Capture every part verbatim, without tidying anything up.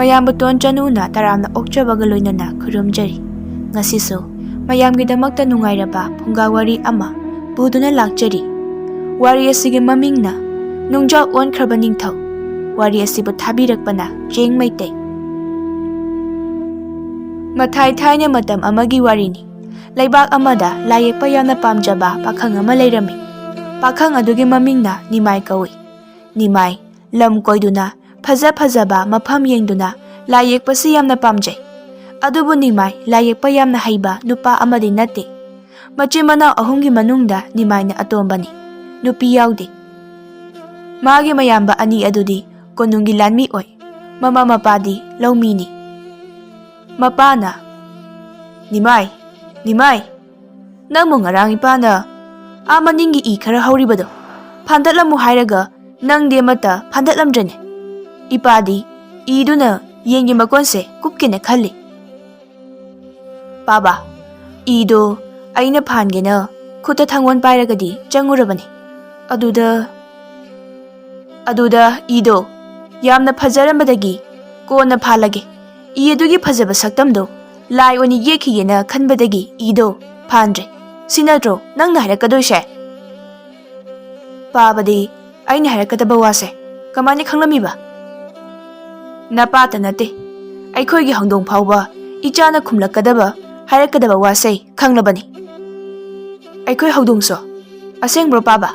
ꯃꯌꯥꯝꯕꯇꯣꯟ ꯆꯅꯨꯅ ꯇꯔꯥꯝꯅ ꯑꯣꯛꯆꯕꯒ ꯂꯣꯏꯅꯅ ꯈꯨꯔꯨꯝꯖꯔꯤ꯫ ꯉꯁꯤꯁꯨ ꯃꯌꯥꯝꯒꯤꯗꯃꯛꯇ ꯅꯨꯡꯉꯥꯏꯔꯕ ꯐꯨꯡꯒꯥ ꯋꯥꯔꯤ ꯑꯃ ꯄꯨꯗꯨꯅ ꯂꯥꯛꯆꯔꯤ꯫ ꯋꯥꯔꯤ ꯑꯁꯤꯒꯤ ꯃꯃꯤꯡꯅ ꯅꯨꯡꯖꯥꯎ ꯑꯣꯟꯈ꯭ꯔꯕ ꯅꯤꯡꯊꯧ꯫ ꯋꯥꯔꯤ ꯑꯁꯤꯕꯨ ꯊꯥꯕꯤꯔꯛꯄꯅ ꯆꯦꯡ ꯃꯩꯇꯩ꯫ ꯃꯊꯥꯏ ꯊꯥꯏꯅ ꯃꯇꯝ ꯑꯃꯒꯤ ꯋꯥꯔꯤꯅꯤ꯫ ꯂꯩꯕꯥꯛ ꯑꯃꯗ ꯂꯥꯏ ꯌꯦꯛꯄ ꯌꯥꯝꯅ ꯄꯥꯝꯖꯕ ꯄꯥꯈꯪ ꯑꯃ ꯂꯩꯔꯝꯃꯤ꯫ ꯄꯥꯈꯪ ꯑꯗꯨꯒꯤ ꯃꯃꯤꯡꯅ ꯅꯤꯃꯥꯏ ꯀꯧꯏ꯫ ꯅꯤꯃꯥꯏ ꯂꯝ ꯀꯣꯏꯗꯨꯅ, ꯐꯖ ꯐꯖꯕ ꯃꯐꯝ ꯌꯦꯡꯗꯨꯅ ꯂꯥꯏ ꯌꯦꯛꯄꯁꯤ ꯌꯥꯝꯅ ꯄꯥꯝꯖꯩ꯫ ꯑꯗꯨꯕꯨ ꯅꯤꯃꯥꯏ ꯂꯥꯏ ꯌꯦꯛꯄ ꯌꯥꯝꯅ ꯍꯩꯕ ꯅꯨꯄꯥ ꯑꯃꯗꯤ ꯅꯠꯇꯦ꯫ ꯃꯆꯤꯟ ꯃꯅꯥꯎ ꯑꯍꯨꯝꯒꯤ ꯃꯅꯨꯡꯗ ꯅꯤꯃꯥꯏꯅ ꯑꯇꯣꯝꯕꯅꯤ꯫ ꯅꯨꯄꯤ ꯌꯥꯎꯗꯦ꯫ ꯃꯥꯒꯤ ꯃꯌꯥꯝꯕ ꯑꯅꯤ ꯑꯗꯨꯗꯤ ꯀꯣꯅꯨꯡꯒꯤ ꯂꯥꯟꯃꯤ ꯑꯣꯏ꯫ ꯃꯃꯥ ꯃꯄꯥꯗꯤ ꯂꯧꯃꯤꯅꯤ꯫ ꯃꯄꯥꯅ, "ꯅꯤꯃꯥꯏ, ꯅꯤꯃꯥꯏ, ꯅꯪꯕꯨ ꯉꯔꯥꯡ ꯏꯄꯥꯅ ꯑꯥ ꯃꯅꯤꯡꯒꯤ ꯏ ꯈꯔ ꯍꯧꯔꯤꯕꯗꯣ ꯐꯥꯟꯗꯠꯂꯝꯃꯨ ꯍꯥꯏꯔꯒ ꯅꯪꯗꯤ ꯑꯃꯠꯇ ꯐꯥꯟꯗꯠꯂꯝꯗ꯭ꯔꯦꯅꯦ꯫ ꯏꯄꯥꯗꯤ ꯏꯗꯨꯅ ꯌꯦꯟꯒꯤ ꯃꯀꯣꯟꯁꯦ ꯀꯨꯞꯀꯦꯅ ꯈꯜꯂꯤ꯫" "ꯄꯥꯕ, ꯏꯗꯣ ꯑꯩꯅ ꯐꯥꯟꯒꯦꯅ ꯈꯨꯠꯇ ꯊꯥꯡꯒꯣꯟ ꯄꯥꯏꯔꯒꯗꯤ ꯆꯪꯉꯨꯔꯕꯅꯤ꯫ ꯑꯗꯨꯗ, ꯑꯗꯨꯗ ꯏꯗꯣ ꯌꯥꯝꯅ ꯐꯖꯔꯝꯕꯗꯒꯤ ꯀꯣꯟꯅ ꯐꯥꯜꯂꯒꯦ꯫ ꯏ ꯑꯗꯨꯒꯤ ꯐꯖꯕ ꯁꯛꯇꯝꯗꯣ ꯂꯥꯏ ꯑꯣꯏꯅ ꯌꯦꯛꯈꯤꯒꯦꯅ ꯈꯟꯕꯗꯒꯤ ꯏꯗꯣ ꯐꯥꯟꯗ꯭ꯔꯦ꯫ ꯁꯤ ꯅꯠꯇ꯭ꯔꯣ ꯅꯪꯅ ꯍꯥꯏꯔꯛꯀꯗꯣꯏꯁꯦ?" "ꯄꯥꯕꯗꯤ ꯑꯩꯅ ꯍꯥꯏꯔꯛꯀꯗꯕ ꯋꯥꯁꯦ ꯀꯃꯥꯏꯅ ꯈꯪꯂꯝꯃꯤꯕ?" "ꯅꯄꯥꯇ ꯅꯠꯇꯦ, ꯑꯩꯈꯣꯏꯒꯤ ꯍꯧꯗꯣꯡ ꯐꯥꯎꯕ ꯏꯆꯥꯅ ꯈꯨꯝꯂꯛꯀꯗꯕ, ꯍꯥꯏꯔꯛꯀꯗꯕ ꯋꯥꯁꯦ ꯈꯪꯂꯕꯅꯤ꯫" "ꯑꯩꯈꯣꯏ ꯍꯧꯗꯣꯡꯁꯨ? ꯑꯁꯦꯡꯕ꯭ꯔꯣ ꯄꯥꯕ?"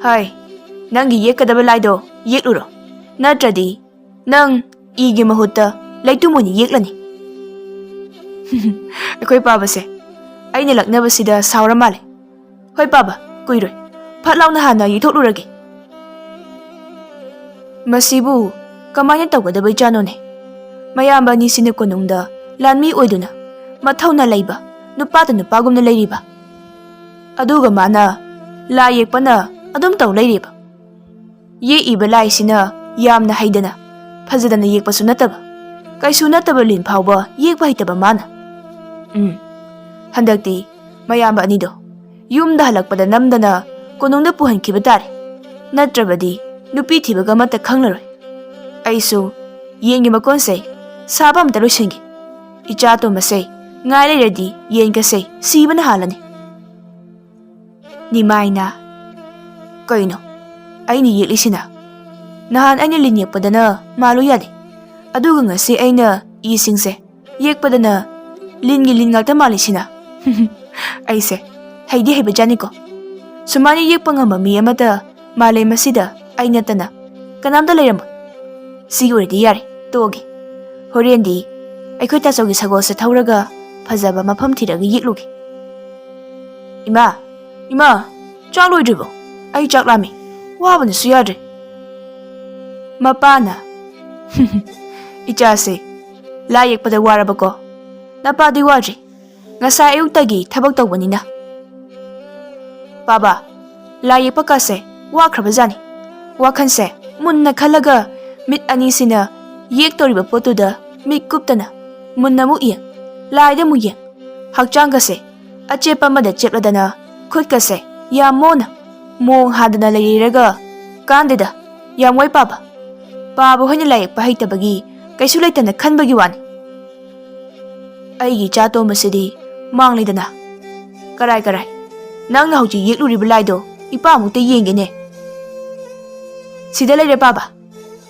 "ꯍꯣꯏ, ꯅꯪꯒꯤ ꯌꯦꯛꯀꯗꯕ ꯂꯥꯏꯗꯣ ꯌꯦꯛꯂꯨꯔꯣ, ꯅꯠꯇ꯭ꯔꯗꯤ ꯅꯪ ꯏꯒꯤ ꯃꯍꯨꯠꯇ ꯂꯩꯇꯨꯝ ꯑꯣꯏꯅ ꯌꯦꯛꯂꯅꯤ꯫" ꯑꯩꯈꯣꯏ ꯄꯥꯕꯁꯦ ꯑꯩꯅ ꯂꯛꯅꯕꯁꯤꯗ ꯁꯥꯎꯔ ꯃꯥꯜꯂꯦ꯫ "ꯍꯣꯏ ꯄꯥꯕ, ꯀꯨꯏꯔꯣꯏ, ꯐꯠ ꯂꯥꯎꯅ ꯍꯥꯟꯅ ꯌꯦꯛꯊꯣꯛꯂꯨꯔꯒꯦ꯫" ꯃꯁꯤꯕꯨ ꯀꯃꯥꯏꯅ ꯇꯧꯒꯗꯕ ꯏꯆꯥꯅꯣꯅꯦ? ꯃꯌꯥꯝꯕ ꯑꯅꯤꯁꯤꯅ ꯀꯣꯅꯨꯡꯗ ꯂꯥꯟꯃꯤ ꯑꯣꯏꯗꯨꯅ ꯃꯊꯧꯅ ꯂꯩꯕ ꯅꯨꯄꯥꯇ ꯅꯨꯄꯥꯒꯨꯝꯅ ꯂꯩꯔꯤꯕ, ꯑꯗꯨꯒ ꯃꯥꯅ ꯂꯥꯏ ꯌꯦꯛꯄꯅ ꯑꯗꯨꯝ ꯇꯧ ꯂꯩꯔꯤꯕ꯫ ꯌꯦꯛꯏꯕ ꯂꯥꯏꯁꯤꯅ ꯌꯥꯝꯅ ꯍꯩꯗꯅ, ꯐꯖꯗꯅ ꯌꯦꯛꯄꯁꯨ ꯅꯠꯇꯕ, ꯀꯩꯁꯨ ꯅꯠꯇꯕ ꯂꯤꯟ ꯐꯥꯎꯕ ꯌꯦꯛꯄ ꯍꯩꯇꯕ ꯃꯥꯅ꯫ ꯎꯝ, ꯍꯟꯗꯛꯇꯤ ꯃꯌꯥꯝꯕ ꯑꯅꯤꯗꯣ ꯌꯨꯝꯗ ꯍꯜꯂꯛꯄꯗ ꯅꯝꯗꯅ ꯀꯣꯅꯨꯡꯗ ꯄꯨꯍꯟꯈꯤꯕ ꯇꯥꯔꯦ꯫ ꯅꯠꯇ꯭ꯔꯕꯗꯤ ꯅꯨꯄꯤ ꯊꯤꯕꯒ ꯑꯃꯠꯇ ꯈꯪꯂꯔꯣꯏ꯫ ꯑꯩꯁꯨ ꯌꯦꯟꯒꯤ ꯃꯀꯣꯟꯁꯦ ꯁꯥꯕ ꯑꯝꯇ ꯂꯣꯏꯁꯤꯟꯒꯦ꯫ ꯏꯆꯥ ꯑꯇꯣꯝꯕꯁꯦ ꯉꯥꯏ ꯂꯩꯔꯗꯤ ꯌꯦꯟꯒꯁꯦ ꯁꯤꯕꯅ ꯍꯥꯜꯂꯅꯤ꯫ ꯅꯤꯃꯥꯏꯅ, "ꯀꯩꯅꯣ ꯑꯩꯅ ꯌꯦꯛꯂꯤꯁꯤꯅ? ꯅꯍꯥꯟ ꯑꯩꯅ ꯂꯤꯟ ꯌꯦꯛꯄꯗꯅ ꯃꯥꯜꯂꯨ ꯌꯥꯗꯦ, ꯑꯗꯨꯒ ꯉꯁꯤ ꯑꯩꯅ ꯏꯁꯤꯡꯁꯦ ꯌꯦꯛꯄꯗꯅ ꯂꯤꯟꯒꯤ ꯂꯤꯟ ꯉꯥꯛꯇ ꯃꯥꯜꯂꯤꯁꯤꯅ?" ꯑꯩꯁꯦ ꯍꯩꯗꯤ ꯍꯩꯕꯖꯥꯠꯅꯤꯀꯣ꯫ ꯁꯨꯃꯥꯏꯅ ꯌꯦꯛꯄ ꯉꯝꯕ ꯃꯤ ꯑꯃꯠꯇ ꯃꯥꯂꯦꯝ ꯑꯁꯤꯗ ꯑꯩ ꯅꯠꯇꯅ ꯀꯅꯥꯝꯇ ꯂꯩꯔꯝꯃꯣꯏ꯫ ꯁꯤꯒꯤ ꯑꯣꯏꯔꯗꯤ ꯌꯥꯔꯦ, ꯇꯣꯛꯑꯒꯦ꯫ ꯍꯣꯔꯦꯟꯗꯤ ꯑꯩꯈꯣꯏ ꯇꯥꯆꯧꯒꯤ ꯁꯒꯣꯜꯁꯦ ꯊꯧꯔꯒ ꯐꯖꯕ ꯃꯐꯝ ꯊꯤꯔꯒ ꯌꯦꯛꯂꯨꯒꯦ꯫ "ꯏꯃꯥ, ꯏꯃꯥ, ꯆꯥꯛ ꯂꯣꯏꯗ꯭ꯔꯤꯕꯣ? ꯑꯩ ꯆꯥꯛ ꯂꯥꯝꯃꯤ꯫ ꯋꯥꯕꯅꯁꯨ ꯌꯥꯗ꯭ꯔꯦ꯫" ꯃꯄꯥꯅ, "ꯏꯆꯥꯁꯦ ꯂꯥꯏ ꯌꯦꯛꯄꯗ ꯋꯥꯔꯕꯀꯣ? ꯅꯄꯥꯗꯤ ꯋꯥꯗ꯭ꯔꯤ꯫ ꯉꯁꯥꯏ ꯑꯌꯨꯛꯇꯒꯤ ꯊꯕꯛ ꯇꯧꯕꯅꯤꯅ꯫" ꯄꯥꯕ, ꯂꯥꯏ ꯌꯦꯛꯄ ꯀꯥꯁꯦ ꯋꯥꯈ꯭ꯔꯕꯖꯥꯠꯅꯤ꯫ ꯋꯥꯈꯜꯁꯦ ꯃꯨꯟꯅ ꯈꯜꯂꯒ ꯃꯤꯠ ꯑꯅꯤꯁꯤꯅ ꯌꯦꯛꯇꯧꯔꯤꯕ ꯄꯣꯠꯇꯨꯗ ꯃꯤꯠ ꯀꯨꯞꯇꯅ ꯃꯨꯟꯅ ꯑꯃꯨꯛ ꯌꯦꯡ, ꯂꯥꯏꯗ ꯑꯃꯨꯛ ꯌꯦꯡ, ꯍꯛꯆꯥꯡꯒꯁꯦ ꯑꯆꯦꯞꯄ ꯑꯃꯗ ꯆꯦꯞꯂꯗꯅ ꯈꯨꯠꯀꯁꯦ ꯌꯥꯝ ꯃꯣꯟꯅ ꯃꯣꯡ ꯍꯥꯗꯅ ꯂꯩꯔꯒ, "ꯀꯥꯟꯗꯦꯗ, ꯌꯥꯝ ꯋꯥꯏ ꯄꯥꯕ꯫ ꯄꯥꯕ ꯍꯣꯏꯅ ꯂꯥꯏ ꯌꯦꯛꯄ ꯍꯩꯇꯕꯒꯤ ꯀꯩꯁꯨ ꯂꯩꯇꯅ ꯈꯟꯕꯒꯤ ꯋꯥꯅꯤ꯫" ꯑꯩꯒꯤ ꯏꯆꯥ ꯑꯇꯣꯝꯕꯁꯤꯗꯤ ꯃꯥꯡꯂꯦꯗꯅ꯫ "ꯀꯔꯥꯏ, ꯀꯔꯥꯏ? ꯅꯪꯅ ꯍꯧꯖꯤꯛ ꯌꯦꯛꯂꯨꯔꯤꯕ ꯂꯥꯏꯗꯣ ꯏꯄꯥ ꯑꯃꯨꯛꯇ ꯌꯦꯡꯒꯦꯅꯦ꯫" "ꯁꯤꯗ ꯂꯩꯔꯦ ꯄꯥꯕ꯫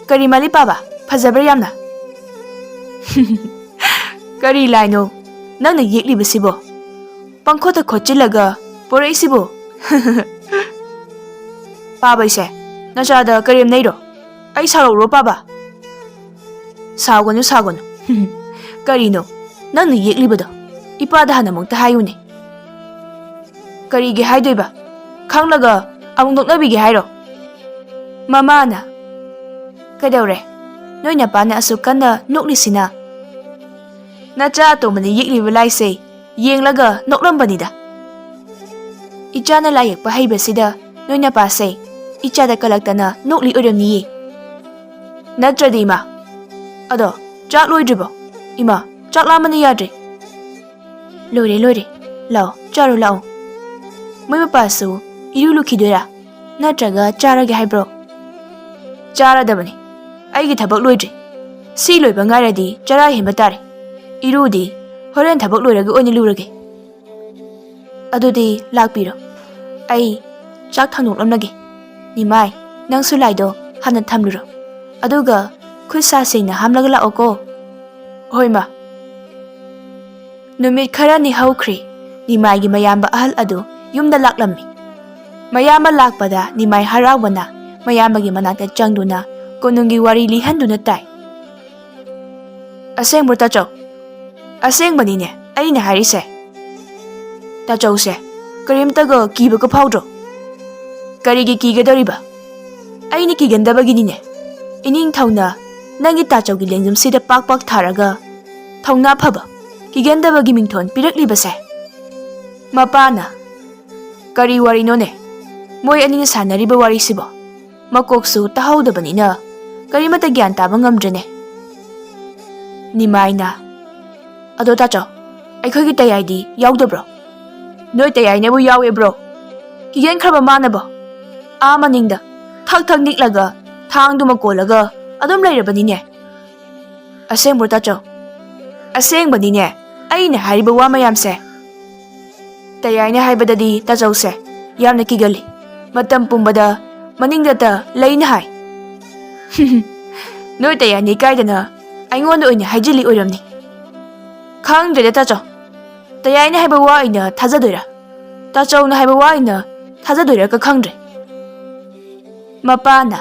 ꯀꯔꯤ ꯃꯥꯜꯂꯤ ꯄꯥꯕ? ꯐꯖꯕ꯭ꯔꯥ ꯌꯥꯝꯅ?" "ꯀꯔꯤ ꯂꯥꯏꯅꯣ ꯅꯪꯅ ꯌꯦꯛꯂꯤꯕꯁꯤꯕꯣ? ꯄꯪꯈꯣꯠꯇ ꯈꯣꯠꯆꯤꯜꯂꯒ ꯄꯣꯔꯛꯏꯁꯤꯕꯣ?" "ꯄꯥꯕ ꯏꯁꯦ, ꯅꯆꯥꯗ ꯀꯔꯦꯝꯅꯩꯔꯣ? ꯑꯩ ꯁꯥꯎꯔꯛꯎꯔꯣ ꯄꯥꯕ?" "ꯁꯥꯎꯒꯅꯨ, ꯁꯥꯎꯒꯅꯨ꯫ ꯀꯔꯤꯅꯣ ꯅꯪꯅ ꯌꯦꯛꯂꯤꯕꯗꯣ? ꯏꯄꯥꯗ ꯍꯥꯟꯅ ꯑꯃꯨꯛꯇ ꯍꯥꯏꯌꯨꯅꯦ꯫" "ꯀꯔꯤꯒꯤ ꯍꯥꯏꯗꯣꯏꯕ? ꯈꯪꯂꯒ ꯑꯃꯨꯛ ꯅꯣꯛꯅꯕꯤꯒꯦ ꯍꯥꯏꯔꯣ?" ꯃꯃꯥꯅ, "ꯀꯩꯗꯧꯔꯦ? ꯅꯣꯏ ꯅꯄꯥꯅ ꯑꯁꯨꯛ ꯀꯟꯅ ꯅꯣꯛꯂꯤꯁꯤꯅ?" "ꯅꯆꯥ ꯑꯇꯣꯝꯕꯅ ꯌꯦꯛꯂꯤꯕ ꯂꯥꯏꯁꯦ ꯌꯦꯡꯂꯒ ꯅꯣꯛꯂꯝꯕꯅꯤꯗ꯫" "ꯏꯆꯥꯅ ꯂꯥꯏ ꯌꯦꯛꯄ ꯍꯩꯕꯁꯤꯗ ꯅꯣꯏ ꯅꯄꯥꯁꯦ ꯏꯆꯥꯗ ꯀꯂꯛꯇꯅ ꯅꯣꯛꯂꯤ ꯑꯣꯏꯔꯝꯅꯤꯌꯦ꯫ ꯅꯠꯇ꯭ꯔꯗꯤ ꯏꯃꯥ꯫ ꯑꯗꯣ ꯆꯥꯛ ꯂꯣꯏꯗ꯭ꯔꯤꯕꯣ? ꯏꯃꯥ, ꯆꯥꯛ ꯂꯥꯝꯕꯅ ꯌꯥꯗ꯭ꯔꯦ꯫" "ꯂꯣꯏꯔꯦ, ꯂꯣꯏꯔꯦ꯫ ꯂꯥꯛꯑꯣ, ꯆꯥꯔꯣ ꯂꯥꯛꯑꯣ꯫" ꯃꯣꯏ ꯃꯄꯥꯁꯨ ꯏꯔꯨ ꯂꯨꯈꯤꯗꯣꯏꯔꯥ? ꯅꯠꯇ꯭ꯔꯒ ꯆꯥꯔꯒꯦ ꯍꯥꯏꯕ꯭ꯔꯣ? "ꯆꯥꯔꯗꯕꯅꯤ꯫ ꯑꯩꯒꯤ ꯊꯕꯛ ꯂꯣꯏꯗ꯭ꯔꯤ꯫ ꯁꯤ ꯂꯣꯏꯕ ꯉꯥꯏꯔꯗꯤ ꯆꯔꯥ ꯍꯦꯟꯕ ꯇꯥꯔꯦ꯫ ꯏꯔꯨꯗꯤ ꯍꯣꯔꯦꯟ ꯊꯕꯛ ꯂꯣꯏꯔꯒ ꯑꯣꯏꯅ ꯂꯨꯔꯒꯦ꯫ ꯑꯗꯨꯗꯤ ꯂꯥꯛꯄꯤꯔꯣ, ꯑꯩ ꯆꯥꯛ ꯊꯥꯡꯗꯣꯛꯂꯝꯂꯒꯦ꯫ ꯅꯤꯃꯥꯏ, ꯅꯪꯁꯨ ꯂꯥꯏꯗꯣ ꯍꯥꯟꯅ ꯊꯝꯂꯨꯔꯣ, ꯑꯗꯨꯒ ꯈꯨꯠ ꯁꯥ ꯁꯦꯡꯅ ꯍꯥꯝꯂꯒ ꯂꯥꯛꯑꯣꯀꯣ꯫ ꯍꯣꯏ ꯃꯥ꯫ ꯅꯨꯃꯤꯠ ꯈꯔꯅꯤ ꯍꯧꯈ꯭ꯔꯦ꯫ ꯅꯤꯃꯥꯏꯒꯤ ꯃꯌꯥꯝꯕ ꯑꯍꯜ ꯑꯗꯨ ꯌꯨꯝꯗ ꯂꯥꯛꯂꯝꯃꯤ꯫ ꯃꯌꯥꯝꯕ ꯂꯥꯛꯄꯗ ꯅꯤꯃꯥꯏ ꯍꯔꯥꯎꯕꯅ ꯃꯌꯥꯝꯕꯒꯤ ꯃꯅꯥꯛꯇ ꯆꯪꯗꯨꯅ ꯀꯣꯅꯨꯡꯒꯤ ꯋꯥꯔꯤ ꯂꯤꯍꯟꯗꯨꯅ ꯇꯥꯏ꯫ "ꯑꯁꯦꯡꯕ꯭ꯔꯣ ꯇꯥꯆꯧ?" "ꯑꯁꯦꯡꯕꯅꯤꯅꯦ ꯑꯩꯅ ꯍꯥꯏꯔꯤꯁꯦ꯫ ꯇꯥꯆꯧꯁꯦ ꯀꯔꯤꯝꯇꯒ ꯀꯤꯕꯒ ꯐꯥꯎꯗ꯭ꯔꯣ?" "ꯀꯔꯤꯒꯤ ꯀꯤꯒꯗꯧꯔꯤꯕ? ꯑꯩꯅ ꯀꯤꯒꯟꯗꯕꯒꯤꯅꯤꯅꯦ꯫ ꯏꯅꯤꯡꯊꯧꯅ ꯅꯪꯒꯤ ꯇꯥꯆꯧꯒꯤ ꯂꯦꯡꯖꯨꯝꯁꯤꯗ ꯄꯥꯛ ꯄꯥꯛ ꯊꯥꯔꯒ ꯊꯧꯅꯥ ꯐꯕ, ꯀꯤꯒꯟꯗꯕꯒꯤ ꯃꯤꯡꯊꯣꯟ ꯄꯤꯔꯛꯂꯤꯕꯁꯦ꯫" ꯃꯄꯥꯅ, "ꯀꯔꯤ ꯋꯥꯔꯤꯅꯣꯅꯦ ꯃꯣꯏ ꯑꯅꯤꯅ ꯁꯥꯟꯅꯔꯤꯕ ꯋꯥꯔꯤꯁꯤꯕꯣ? ꯃꯀꯣꯛꯁꯨ ꯇꯥꯍꯧꯗꯕꯅꯤꯅ ꯀꯔꯤꯃꯠꯇ ꯒ꯭ꯌꯥꯟ ꯇꯥꯕ ꯉꯝꯗ꯭ꯔꯦꯅꯦ꯫" ꯅꯤꯃꯥꯏꯅ, "ꯑꯗꯣ ꯇꯥꯆꯧ, ꯑꯩꯈꯣꯏꯒꯤ ꯇꯌꯥꯏꯗꯤ ꯌꯥꯎꯗꯕ꯭ꯔꯣ?" "ꯅꯣꯏ ꯇꯌꯥꯏꯅꯕꯨ ꯌꯥꯎꯋꯦꯕ꯭ꯔꯣ? ꯀꯤꯒꯟꯈ꯭ꯔꯕ ꯃꯥꯅꯕꯣ? ꯑꯥ ꯃꯅꯤꯡꯗ ꯊꯛ ꯊꯛ ꯅꯤꯛꯂꯒ ꯊꯥꯡꯗꯨꯃ ꯀꯣꯜꯂꯒ ꯑꯗꯨꯝ ꯂꯩꯔꯕꯅꯤꯅꯦ꯫" "ꯑꯁꯦꯡꯕ꯭ꯔꯣ ꯇꯥꯆꯧ?" "ꯑꯁꯦꯡꯕꯅꯤꯅꯦ ꯑꯩꯅ ꯍꯥꯏꯔꯤꯕ ꯋꯥ ꯃꯌꯥꯝꯁꯦ꯫ ꯇꯌꯥꯏꯅ ꯍꯥꯏꯕꯗꯗꯤ ꯇꯥꯆꯧꯁꯦ ꯌꯥꯝꯅ ꯀꯤꯒꯜꯂꯤ꯫ ꯃꯇꯝ ꯄꯨꯝꯕꯗ ꯃꯅꯤꯡꯗꯇ ꯂꯩꯅ ꯍꯥꯏ꯫" "ꯅꯣꯏ ꯇꯌꯥꯏꯅ ꯏꯀꯥꯏꯗꯅ ꯑꯩꯉꯣꯟꯗ ꯑꯣꯏꯅ ꯍꯥꯏꯖꯤꯜꯂꯤ ꯑꯣꯏꯔꯝꯅꯤ꯫" "ꯈꯪꯗ꯭ꯔꯦꯗ ꯇꯥꯆꯧ, ꯇꯌꯥꯏꯅ ꯍꯥꯏꯕ ꯋꯥ ꯑꯣꯏꯅ ꯊꯥꯖꯗꯣꯏꯔꯥ, ꯇꯥꯆꯧꯅ ꯍꯥꯏꯕ ꯋꯥ ꯑꯣꯏꯅ ꯊꯥꯖꯗꯣꯏꯔꯥ ꯀ ꯈꯪꯗ꯭ꯔꯦ꯫" ꯃꯄꯥꯅ,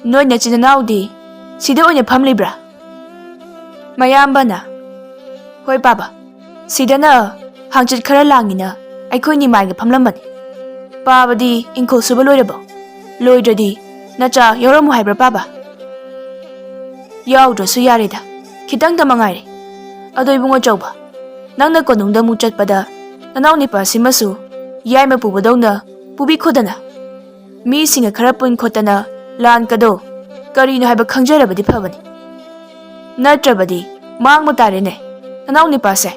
"ꯅꯣꯏ ꯅꯆꯤꯟ ꯅꯅꯥꯎꯗꯤ ꯁꯤꯗ ꯑꯣꯏꯅ ꯐꯝꯂꯤꯕ꯭ꯔꯥ?" ꯃꯌꯥꯝꯕꯅ, "ꯍꯣꯏ ꯄꯥꯕ, ꯁꯤꯗꯅ ꯍꯥꯡꯆꯤꯠ ꯈꯔ ꯂꯥꯡꯉꯤꯅ ꯑꯩꯈꯣꯏ ꯅꯤꯃꯥꯏꯒ ꯐꯝꯂꯝꯕꯅꯤ꯫ ꯄꯥꯕꯗꯤ ꯏꯪꯈꯣꯜ ꯁꯨꯕ ꯂꯣꯏꯔꯕꯣ? ꯂꯣꯏꯗ꯭ꯔꯗꯤ ꯅꯆꯥ ꯌꯥꯎꯔꯝꯃꯨ ꯍꯥꯏꯕ꯭ꯔꯥ ꯄꯥꯕ?" "ꯌꯥꯎꯗ꯭ꯔꯁꯨ ꯌꯥꯔꯦꯗ, ꯈꯤꯇꯪꯗ ꯃꯉꯥꯏꯔꯦ꯫ ꯑꯗꯣ ꯏꯕꯨꯡ ꯑꯆꯧꯕ, ꯅꯪꯅ ꯀꯣꯅꯨꯡꯗ ꯑꯃꯨꯛ ꯆꯠꯄꯗ ꯅꯅꯥꯎ ꯅꯤꯄꯥꯁꯤꯃꯁꯨ ꯌꯥꯏꯃ ꯄꯨꯕꯗꯧꯅ ꯄꯨꯕꯤꯈꯣꯗꯅ꯫ ꯃꯤꯁꯤꯡꯒ ꯈꯔ ꯄꯨꯟ ꯈꯣꯠꯇꯅ ꯂꯥꯟꯀꯗꯣ ꯀꯔꯤꯅꯣ ꯍꯥꯏꯕ ꯈꯪꯖꯔꯕꯗꯤ ꯐꯕꯅꯤ꯫ ꯅꯠꯇ꯭ꯔꯕꯗꯤ ꯃꯥꯡꯕ ꯇꯥꯔꯦꯅꯦ ꯅꯅꯥꯎ ꯅꯤꯄꯥꯁꯦ꯫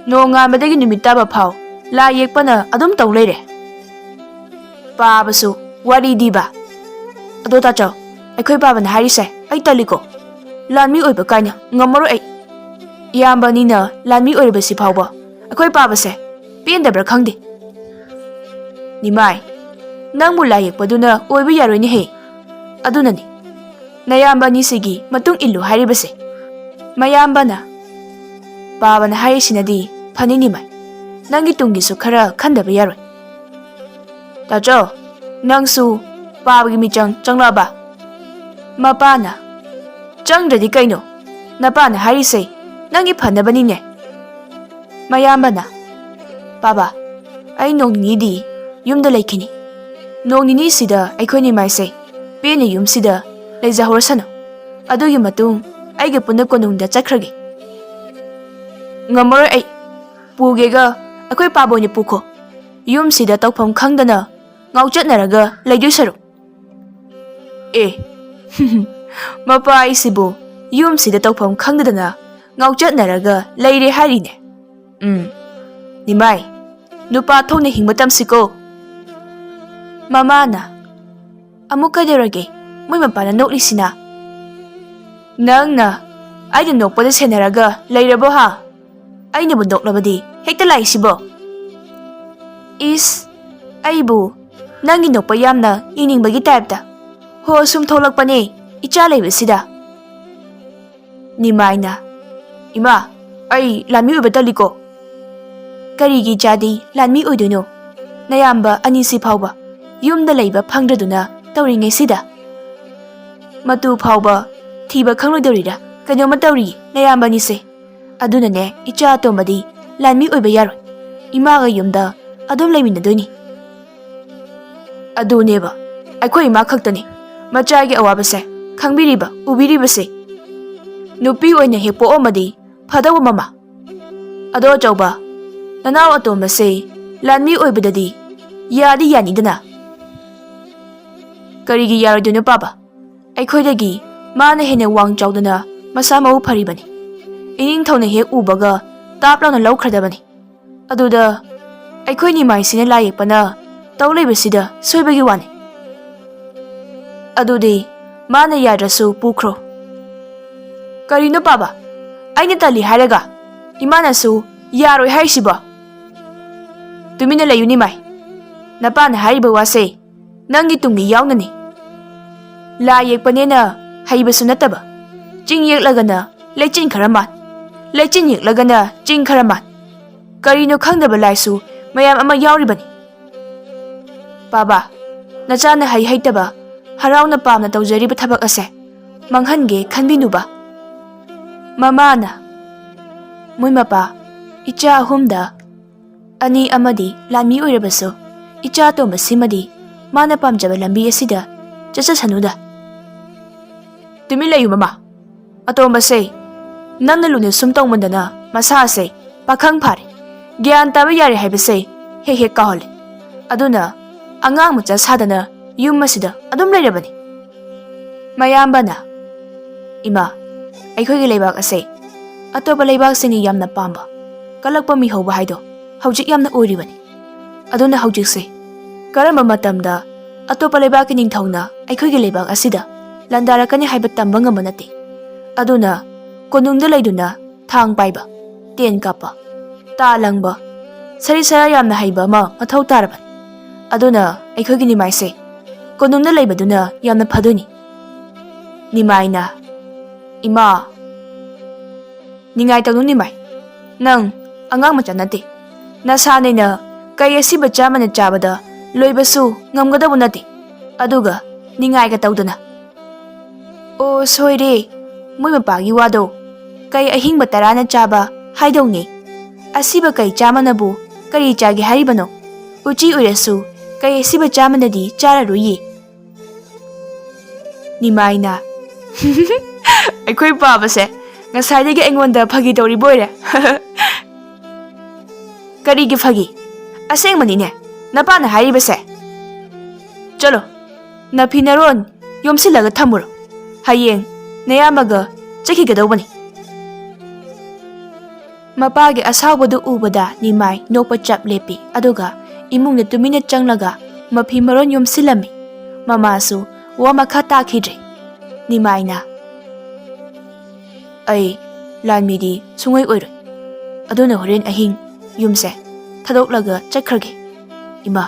ꯅꯣꯡꯉꯥꯟꯕꯗꯒꯤ ꯅꯨꯃꯤꯠ ꯇꯥꯕ ꯐꯥꯎ ꯂꯥꯏ ꯌꯦꯛꯄꯅ ꯑꯗꯨꯝ ꯇꯧ ꯂꯩꯔꯦ꯫ ꯄꯥꯕꯁꯨ ꯋꯥꯔꯤꯗꯤꯕ꯫ ꯑꯗꯣ ꯇꯥꯆꯧ, ꯑꯩꯈꯣꯏ ꯄꯥꯕꯅ ꯍꯥꯏꯔꯤꯁꯦ ꯑꯩ ꯇꯜꯂꯤꯀꯣ꯫ ꯂꯥꯟꯃꯤ ꯑꯣꯏꯕ ꯀꯥꯏꯅ ꯉꯝꯃꯔꯣꯏ ꯑꯩ꯫ ꯏꯌꯥꯝꯕ ꯑꯅꯤꯅ ꯂꯥꯟꯃꯤ ꯑꯣꯏꯔꯤꯕꯁꯤ ꯐꯥꯎꯕ ꯑꯩꯈꯣꯏ ꯄꯥꯕꯁꯦ ꯄꯦꯟꯗꯕ꯭ꯔꯥ ꯈꯪꯗꯦ꯫ ꯅꯤꯃꯥꯏ, ꯅꯪꯕꯨ ꯂꯥꯏ ꯌꯦꯛꯄꯗꯨꯅ ꯑꯣꯏꯕ ꯌꯥꯔꯣꯏꯅꯦꯍꯦ꯫ ꯑꯗꯨꯅꯅꯤ ꯅꯌꯥꯝꯕ ꯑꯅꯤꯁꯤꯒꯤ ꯃꯇꯨꯡ ꯏꯜꯂꯨ ꯍꯥꯏꯔꯤꯕꯁꯦ꯫ ꯃꯌꯥꯝꯕꯅ ꯄꯥꯕꯅ ꯍꯥꯏꯔꯤꯁꯤꯅꯗꯤ ꯐꯅꯤ ꯅꯤꯃꯥꯏ꯫ ꯅꯪꯒꯤ ꯇꯨꯡꯒꯤꯁꯨ ꯈꯔ ꯈꯟꯗꯕ ꯌꯥꯔꯣꯏ꯫ ꯇꯥꯆꯧ, ꯅꯪꯁꯨ ꯄꯥꯕꯒꯤ ꯃꯤꯆꯪ ꯆꯪꯂꯛꯑꯕ? ꯃꯄꯥꯅ, ꯆꯪꯗ꯭ꯔꯗꯤ ꯀꯩꯅꯣ? ꯅꯄꯥꯅ ꯍꯥꯏꯔꯤꯁꯦ ꯅꯪꯒꯤ ꯐꯅꯕꯅꯤꯅꯦ꯫ ꯃꯌꯥꯝꯕꯅ, ꯄꯥꯕ, ꯑꯩ ꯅꯣꯡ ꯅꯤꯅꯤꯗꯤ ꯌꯨꯝꯗ ꯂꯩꯈꯤꯅꯤ꯫ ꯅꯣꯡ ꯅꯤꯅꯤꯁꯤꯗ ꯑꯩꯈꯣꯏ ꯅꯤꯃꯥꯏꯁꯦ ꯄꯦꯟꯅ ꯌꯨꯝꯁꯤꯗ ꯂꯩꯖꯍꯧꯔꯁꯅꯨ꯫ ꯑꯗꯨꯒꯤ ꯃꯇꯨꯡ ꯑꯩꯒ ꯄꯨꯟꯅ ꯀꯣꯅꯨꯡꯗ ꯆꯠꯈ꯭ꯔꯒꯦ꯫ ꯉꯝꯃꯔꯣꯏ ꯑꯩ꯫ ꯄꯨꯒꯦꯒ ꯑꯩꯈꯣꯏ ꯄꯥꯕ ꯑꯣꯏꯅ ꯄꯨꯈꯣ꯫ ꯌꯨꯝꯁꯤꯗ ꯇꯧꯐꯝ ꯈꯪꯗꯅ ꯉꯥꯎꯆꯠꯅꯔꯒ ꯂꯩꯗꯣꯏ ꯁꯔꯨꯛ꯫ ꯑꯦ, ꯃꯄꯥ ꯑꯩꯁꯤꯕꯨ ꯌꯨꯝꯁꯤꯗ ꯇꯧꯐꯝ ꯈꯪꯗꯗꯅ ꯉꯥꯎꯆꯠꯅꯔꯒ ꯂꯩꯔꯦ ꯍꯥꯏꯔꯤꯅꯦ꯫ ꯎꯝ, ꯅꯤꯃꯥꯏ, ꯅꯨꯄꯥ ꯊꯣꯛꯅ ꯍꯤꯡꯕ ꯇꯝꯁꯤꯀꯣ꯫ ꯃꯃꯥꯅ, ꯑꯃꯨꯛ ꯀꯩꯗꯧꯔꯒꯦ? ꯃꯣꯏ ꯃꯄꯥꯅ ꯅꯣꯛꯂꯤꯁꯤꯅ꯫ ꯅꯪꯅ ꯑꯩꯅ ꯅꯣꯛꯄꯗ ꯁꯦꯟꯅꯔꯒ ꯂꯩꯔꯕꯣ ꯍꯥ? ꯑꯩꯅꯕꯨ ꯅꯣꯛꯂꯕꯗꯤ ꯍꯦꯛꯇ ꯂꯥꯛꯏꯁꯤꯕꯣ? ꯏꯁ, ꯑꯩꯕꯨ ꯅꯪꯒꯤ ꯅꯣꯛꯄ ꯌꯥꯝꯅ ꯌꯦꯡꯅꯤꯡꯕꯒꯤ ꯇꯥꯏꯞꯇ꯫ ꯍꯣ, ꯁꯨꯝ ꯊꯣꯛꯂꯛꯄꯅꯦ ꯏꯆꯥ ꯂꯩꯕꯁꯤꯗ꯫ ꯅꯤꯃꯥꯏꯅ, ꯏꯃꯥ, ꯑꯩ ꯂꯥꯟꯃꯤ ꯑꯣꯏꯕ ꯇꯜꯂꯤꯀꯣ꯫ ꯀꯔꯤꯒꯤ ꯏꯆꯥꯗꯤ ꯂꯥꯟꯃꯤ ꯑꯣꯏꯗꯣꯏꯅꯣ? ꯅꯌꯥꯝꯕ ꯑꯅꯤꯁꯤ ꯐꯥꯎꯕ ꯌꯨꯝꯗ ꯂꯩꯕ ꯐꯪꯗ꯭ꯔꯗꯨꯅ ꯇꯧꯔꯤꯉꯩꯁꯤꯗ꯫ ꯃꯇꯨ ꯐꯥꯎꯕ ꯊꯤꯕ ꯈꯪꯂꯣꯏꯗꯧꯔꯤꯔꯥ ꯀꯩꯅꯣꯝꯃ ꯇꯧꯔꯤ ꯅꯌꯥꯝꯕ ꯑꯅꯤꯁꯦ꯫ ꯑꯗꯨꯅꯅꯦ ꯏꯆꯥ ꯑꯇꯣꯝꯕꯗꯤ ꯂꯥꯟꯃꯤ ꯑꯣꯏꯕ ꯌꯥꯔꯣꯏ꯫ ꯏꯃꯥꯒ ꯌꯨꯝꯗ ꯑꯗꯨꯝ ꯂꯩꯃꯤꯟꯅꯗꯣꯏꯅꯤ꯫ ꯑꯗꯨꯅꯦꯕ, ꯑꯩꯈꯣꯏ ꯏꯃꯥ ꯈꯛꯇꯅꯤ ꯃꯆꯥꯒꯤ ꯑꯋꯥꯕꯁꯦ ꯈꯪꯕꯤꯔꯤꯕ, ꯎꯕꯤꯔꯤꯕꯁꯦ꯫ ꯅꯨꯄꯤ ꯑꯣꯏꯅ ꯍꯦꯛ ꯄꯣꯛꯑꯝꯃꯗꯤ ꯐꯗꯧꯕ ꯃꯃꯥ꯫ ꯑꯗꯣ ꯑꯆꯧꯕ, ꯅꯅꯥꯎ ꯑꯇꯣꯝꯕꯁꯦ ꯂꯥꯟꯃꯤ ꯑꯣꯏꯕꯗꯗꯤ ꯌꯥꯗꯤ ꯌꯥꯅꯤꯗꯅ꯫ ꯀꯔꯤꯒꯤ ꯌꯥꯔꯣꯏꯗꯣꯏꯅꯣ ꯄꯥꯕ? ꯑꯩꯈꯣꯏꯗꯒꯤ ꯃꯥꯅ ꯍꯦꯟꯅ ꯋꯥꯡ ꯆꯥꯎꯗꯅ ꯃꯁꯥ ꯃꯎ ꯐꯔꯤꯕꯅꯤ꯫ ꯏꯅꯤꯡꯊꯧꯅ ꯍꯦꯛ ꯎꯕꯒ ꯇꯥꯞ ꯂꯥꯎꯅ ꯂꯧꯈ꯭ꯔꯗꯕꯅꯤ꯫ ꯑꯗꯨꯗ ꯑꯩꯈꯣꯏ ꯅꯤꯃꯥꯏꯁꯤꯅ ꯂꯥꯏ ꯌꯦꯛꯄꯅ ꯇꯧ ꯂꯩꯕꯁꯤꯗ ꯁꯣꯏꯕꯒꯤ ꯋꯥꯅꯤ꯫ ꯑꯗꯨꯗꯤ ꯃꯥꯅ ꯌꯥꯗ꯭ꯔꯁꯨ ꯄꯨꯈ꯭ꯔꯣ꯫ ꯀꯔꯤꯅꯣ ꯄꯥꯕ? ꯑꯩꯅ ꯇꯜꯂꯤ ꯍꯥꯏꯔꯒ ꯏꯃꯥꯅꯁꯨ ꯌꯥꯔꯣꯏ ꯍꯥꯏꯔꯤꯁꯤꯕꯣ? ꯇꯨꯃꯤꯟꯅ ꯂꯩꯌꯨ ꯅꯤꯃꯥꯏ꯫ ꯅꯄꯥꯅ ꯍꯥꯏꯔꯤꯕ ꯋꯥꯁꯦ ꯅꯪꯒꯤ ꯇꯨꯡꯒꯤ ꯌꯥꯎꯅꯅꯤ꯫ ꯂꯥꯏ ꯌꯦꯛꯄꯅꯦꯅ ꯍꯩꯕꯁꯨ ꯅꯠꯇꯕ, ꯆꯤꯡ ꯌꯦꯛꯂꯒꯅ ꯂꯩꯆꯤꯟ ꯈꯔ ꯃꯥꯟ, ꯂꯩꯆꯤꯟ ꯌꯦꯛꯂꯒꯅ ꯆꯤꯡ ꯈꯔ ꯃꯥꯟ꯫ ꯀꯔꯤꯅꯣ ꯈꯪꯗꯕ ꯂꯥꯏꯁꯨ ꯃꯌꯥꯝ ꯑꯃ ꯌꯥꯎꯔꯤꯕꯅꯤ꯫ ꯄꯥꯕ, ꯅꯆꯥꯅ ꯍꯩ ꯍꯩꯇꯕ, ꯍꯔꯥꯎꯅ ꯄꯥꯝꯅ ꯇꯧꯖꯔꯤꯕ ꯊꯕꯛ ꯑꯁꯦ ꯃꯥꯡꯍꯟꯒꯦ ꯈꯟꯕꯤꯅꯨꯕ꯫ ꯃꯃꯥꯅ, ꯃꯣꯏ ꯃꯄꯥ, ꯏꯆꯥ ꯑꯍꯨꯝꯗ ꯑꯅꯤ ꯑꯃꯗꯤ ꯂꯥꯟꯃꯤ ꯑꯣꯏꯔꯕꯁꯨ, ꯏꯆꯥ ꯑꯇꯣꯝꯕꯁꯤꯃꯗꯤ ꯃꯥꯅ ꯄꯥꯝꯖꯕ ꯂꯝꯕꯤ ꯑꯁꯤꯗ ꯆꯠꯆꯁꯅꯨꯗ꯫ ꯇꯨꯃꯤꯟ ꯂꯩꯌꯨ ꯃꯃꯥ꯫ ꯑꯇꯣꯝꯕꯁꯦ, ꯅꯪꯅ ꯂꯨꯅ ꯁꯨꯝ ꯇꯧꯃꯟꯗꯅ ꯃꯁꯥꯁꯦ ꯄꯥꯈꯪ ꯐꯥꯔꯦ, ꯒ꯭ꯌꯥꯟ ꯇꯥꯕ ꯌꯥꯔꯦ ꯍꯥꯏꯕꯁꯦ ꯍꯦꯛ ꯍꯦꯛ ꯀꯥꯎꯍꯜꯂꯦ꯫ ꯑꯗꯨꯅ ꯑꯉꯥꯡ ꯃꯆꯥ ꯁꯥꯗꯅ ꯌꯨꯝ ꯑꯁꯤꯗ ꯑꯗꯨꯝ ꯂꯩꯔꯕꯅꯤ꯫ ꯃꯌꯥꯝꯕꯅ, ꯏꯃꯥ, ꯑꯩꯈꯣꯏꯒꯤ ꯂꯩꯕꯥꯛ ꯑꯁꯦ ꯑꯇꯣꯞꯄ ꯂꯩꯕꯥꯛꯁꯤꯡꯅ ꯌꯥꯝꯅ ꯄꯥꯝꯕ, ꯀꯜꯂꯛꯄ ꯃꯤꯍꯧꯕ ꯍꯥꯏꯗꯣ ꯍꯧꯖꯤꯛ ꯌꯥꯝꯅ ꯑꯣꯏꯔꯤꯕꯅꯤ꯫ ꯑꯗꯨꯅ ꯍꯧꯖꯤꯛꯁꯦ ꯀꯔꯝꯕ ꯃꯇꯝꯗ ꯑꯇꯣꯞꯄ ꯂꯩꯕꯥꯛꯀꯤ ꯅꯤꯡꯊꯧꯅ ꯑꯩꯈꯣꯏꯒꯤ ꯂꯩꯕꯥꯛ ꯑꯁꯤꯗ ꯂꯥꯟꯗꯥꯔꯛꯀꯅꯤ ꯍꯥꯏꯕ ꯇꯝꯕ ꯉꯝꯕ ꯅꯠꯇꯦ꯫ ꯑꯗꯨꯅ ꯀꯣꯅꯨꯡꯗ ꯂꯩꯗꯨꯅ ꯊꯥꯡ ꯄꯥꯏꯕ, ꯇꯦꯟ ꯀꯥꯞꯄ, ꯇꯥ ꯂꯪꯕ, ꯁꯔꯤꯠ ꯁꯔꯥ ꯌꯥꯝꯅ ꯍꯩꯕ ꯑꯃ ꯃꯊꯧ ꯇꯥꯔꯕꯅꯤ꯫ ꯑꯗꯨꯅ ꯑꯩꯈꯣꯏꯒꯤ ꯅꯤꯃꯥꯏꯁꯦ ꯀꯣꯅꯨꯡꯗ ꯂꯩꯕꯗꯨꯅ ꯌꯥꯝꯅ ꯐꯗꯣꯏꯅꯤ꯫ ꯅꯤꯃꯥꯏꯅ, ꯏꯃꯥ, ꯅꯤꯡꯉꯥꯏ ꯇꯧꯅꯨ ꯅꯤꯃꯥꯏ, ꯅꯪ ꯑꯉꯥꯡ ꯃꯆꯥ ꯅꯠꯇꯦ꯫ ꯅꯁꯥꯅꯦꯅ ꯀꯩ ꯑꯁꯤꯕ ꯆꯥꯝꯃꯅ ꯆꯥꯕꯗ ꯂꯣꯏꯕꯁꯨ ꯉꯝꯒꯗꯧꯕ ꯅꯠꯇꯦ꯫ ꯑꯗꯨꯒ ꯅꯤꯡꯉꯥꯏꯒ ꯇꯧꯗꯅ꯫ ꯑꯣ, ꯁꯣꯏꯔꯦ꯫ ꯃꯣꯏ ꯃꯄꯥꯒꯤ ꯋꯥꯗꯣ ꯀꯩ ꯑꯍꯤꯡꯕ ꯇꯔꯥꯅ ꯆꯥꯕ ꯍꯥꯏꯗꯧꯅꯦ꯫ ꯑꯁꯤꯕ ꯀꯩ ꯆꯥꯝꯃꯅꯕꯨ ꯀꯔꯤ ꯆꯥꯒꯦ ꯍꯥꯏꯔꯤꯕꯅꯣ? ꯎꯆꯤ ꯑꯣꯏꯔꯁꯨ ꯀꯩ ꯑꯁꯤꯕ ꯆꯥꯝꯃꯅꯗꯤ ꯆꯥꯔꯔꯣꯏꯌꯦ꯫ ꯅꯤꯃꯥꯏꯅ, ꯑꯩꯈꯣꯏ ꯄꯥꯕꯁꯦ ꯉꯁꯥꯏꯗꯒꯤ ꯑꯩꯉꯣꯟꯗ ꯐꯥꯒꯤ ꯇꯧꯔꯤꯕ ꯑꯣꯏꯔꯦ꯫ ꯀꯔꯤꯒꯤ ꯐꯥꯒꯤ? ꯑꯁꯦꯡꯕꯅꯤꯅꯦ, ꯅꯄꯥꯅ ꯍꯥꯏꯔꯤꯕꯁꯦ꯫ ꯆꯠꯂꯣ, ꯅꯐꯤ ꯅꯔꯣꯟ ꯌꯣꯝꯁꯤꯜꯂꯒ ꯊꯝꯃꯨꯔꯣ꯫ ꯍꯌꯦꯡ ꯅꯌꯥꯝꯕꯒ ꯆꯠꯈꯤꯒꯗꯧꯕꯅꯤ꯫ ꯃꯄꯥꯒꯤ ꯑꯁꯥꯎꯕꯗꯨ ꯎꯕꯗ ꯅꯤꯃꯥꯏ ꯅꯣꯛꯄ ꯆꯞ ꯂꯦꯞꯄꯤ, ꯑꯗꯨꯒ ꯏꯃꯨꯡꯗ ꯇꯨꯃꯤꯟꯅ ꯆꯪꯂꯒ ꯃꯐꯤ ꯃꯔꯣꯟ ꯌꯣꯝꯁꯤꯜꯂꯝꯃꯤ꯫ ꯃꯃꯥꯁꯨ ꯋꯥ ꯃꯈꯥ ꯇꯥꯈꯤꯗ꯭ꯔꯦ꯫ ꯅꯤꯃꯥꯏꯅ, "ꯑꯩ ꯂꯥꯟꯃꯤꯗꯤ ꯁꯨꯡꯑꯣꯏ ꯑꯣꯏꯔꯣꯏ꯫ ꯑꯗꯨꯅ ꯍꯣꯔꯦꯟ ꯑꯍꯤꯡ ꯌꯨꯝꯁꯦ ꯊꯥꯗꯣꯛꯂꯒ ꯆꯠꯈ꯭ꯔꯒꯦ꯫ ꯏꯃꯥ,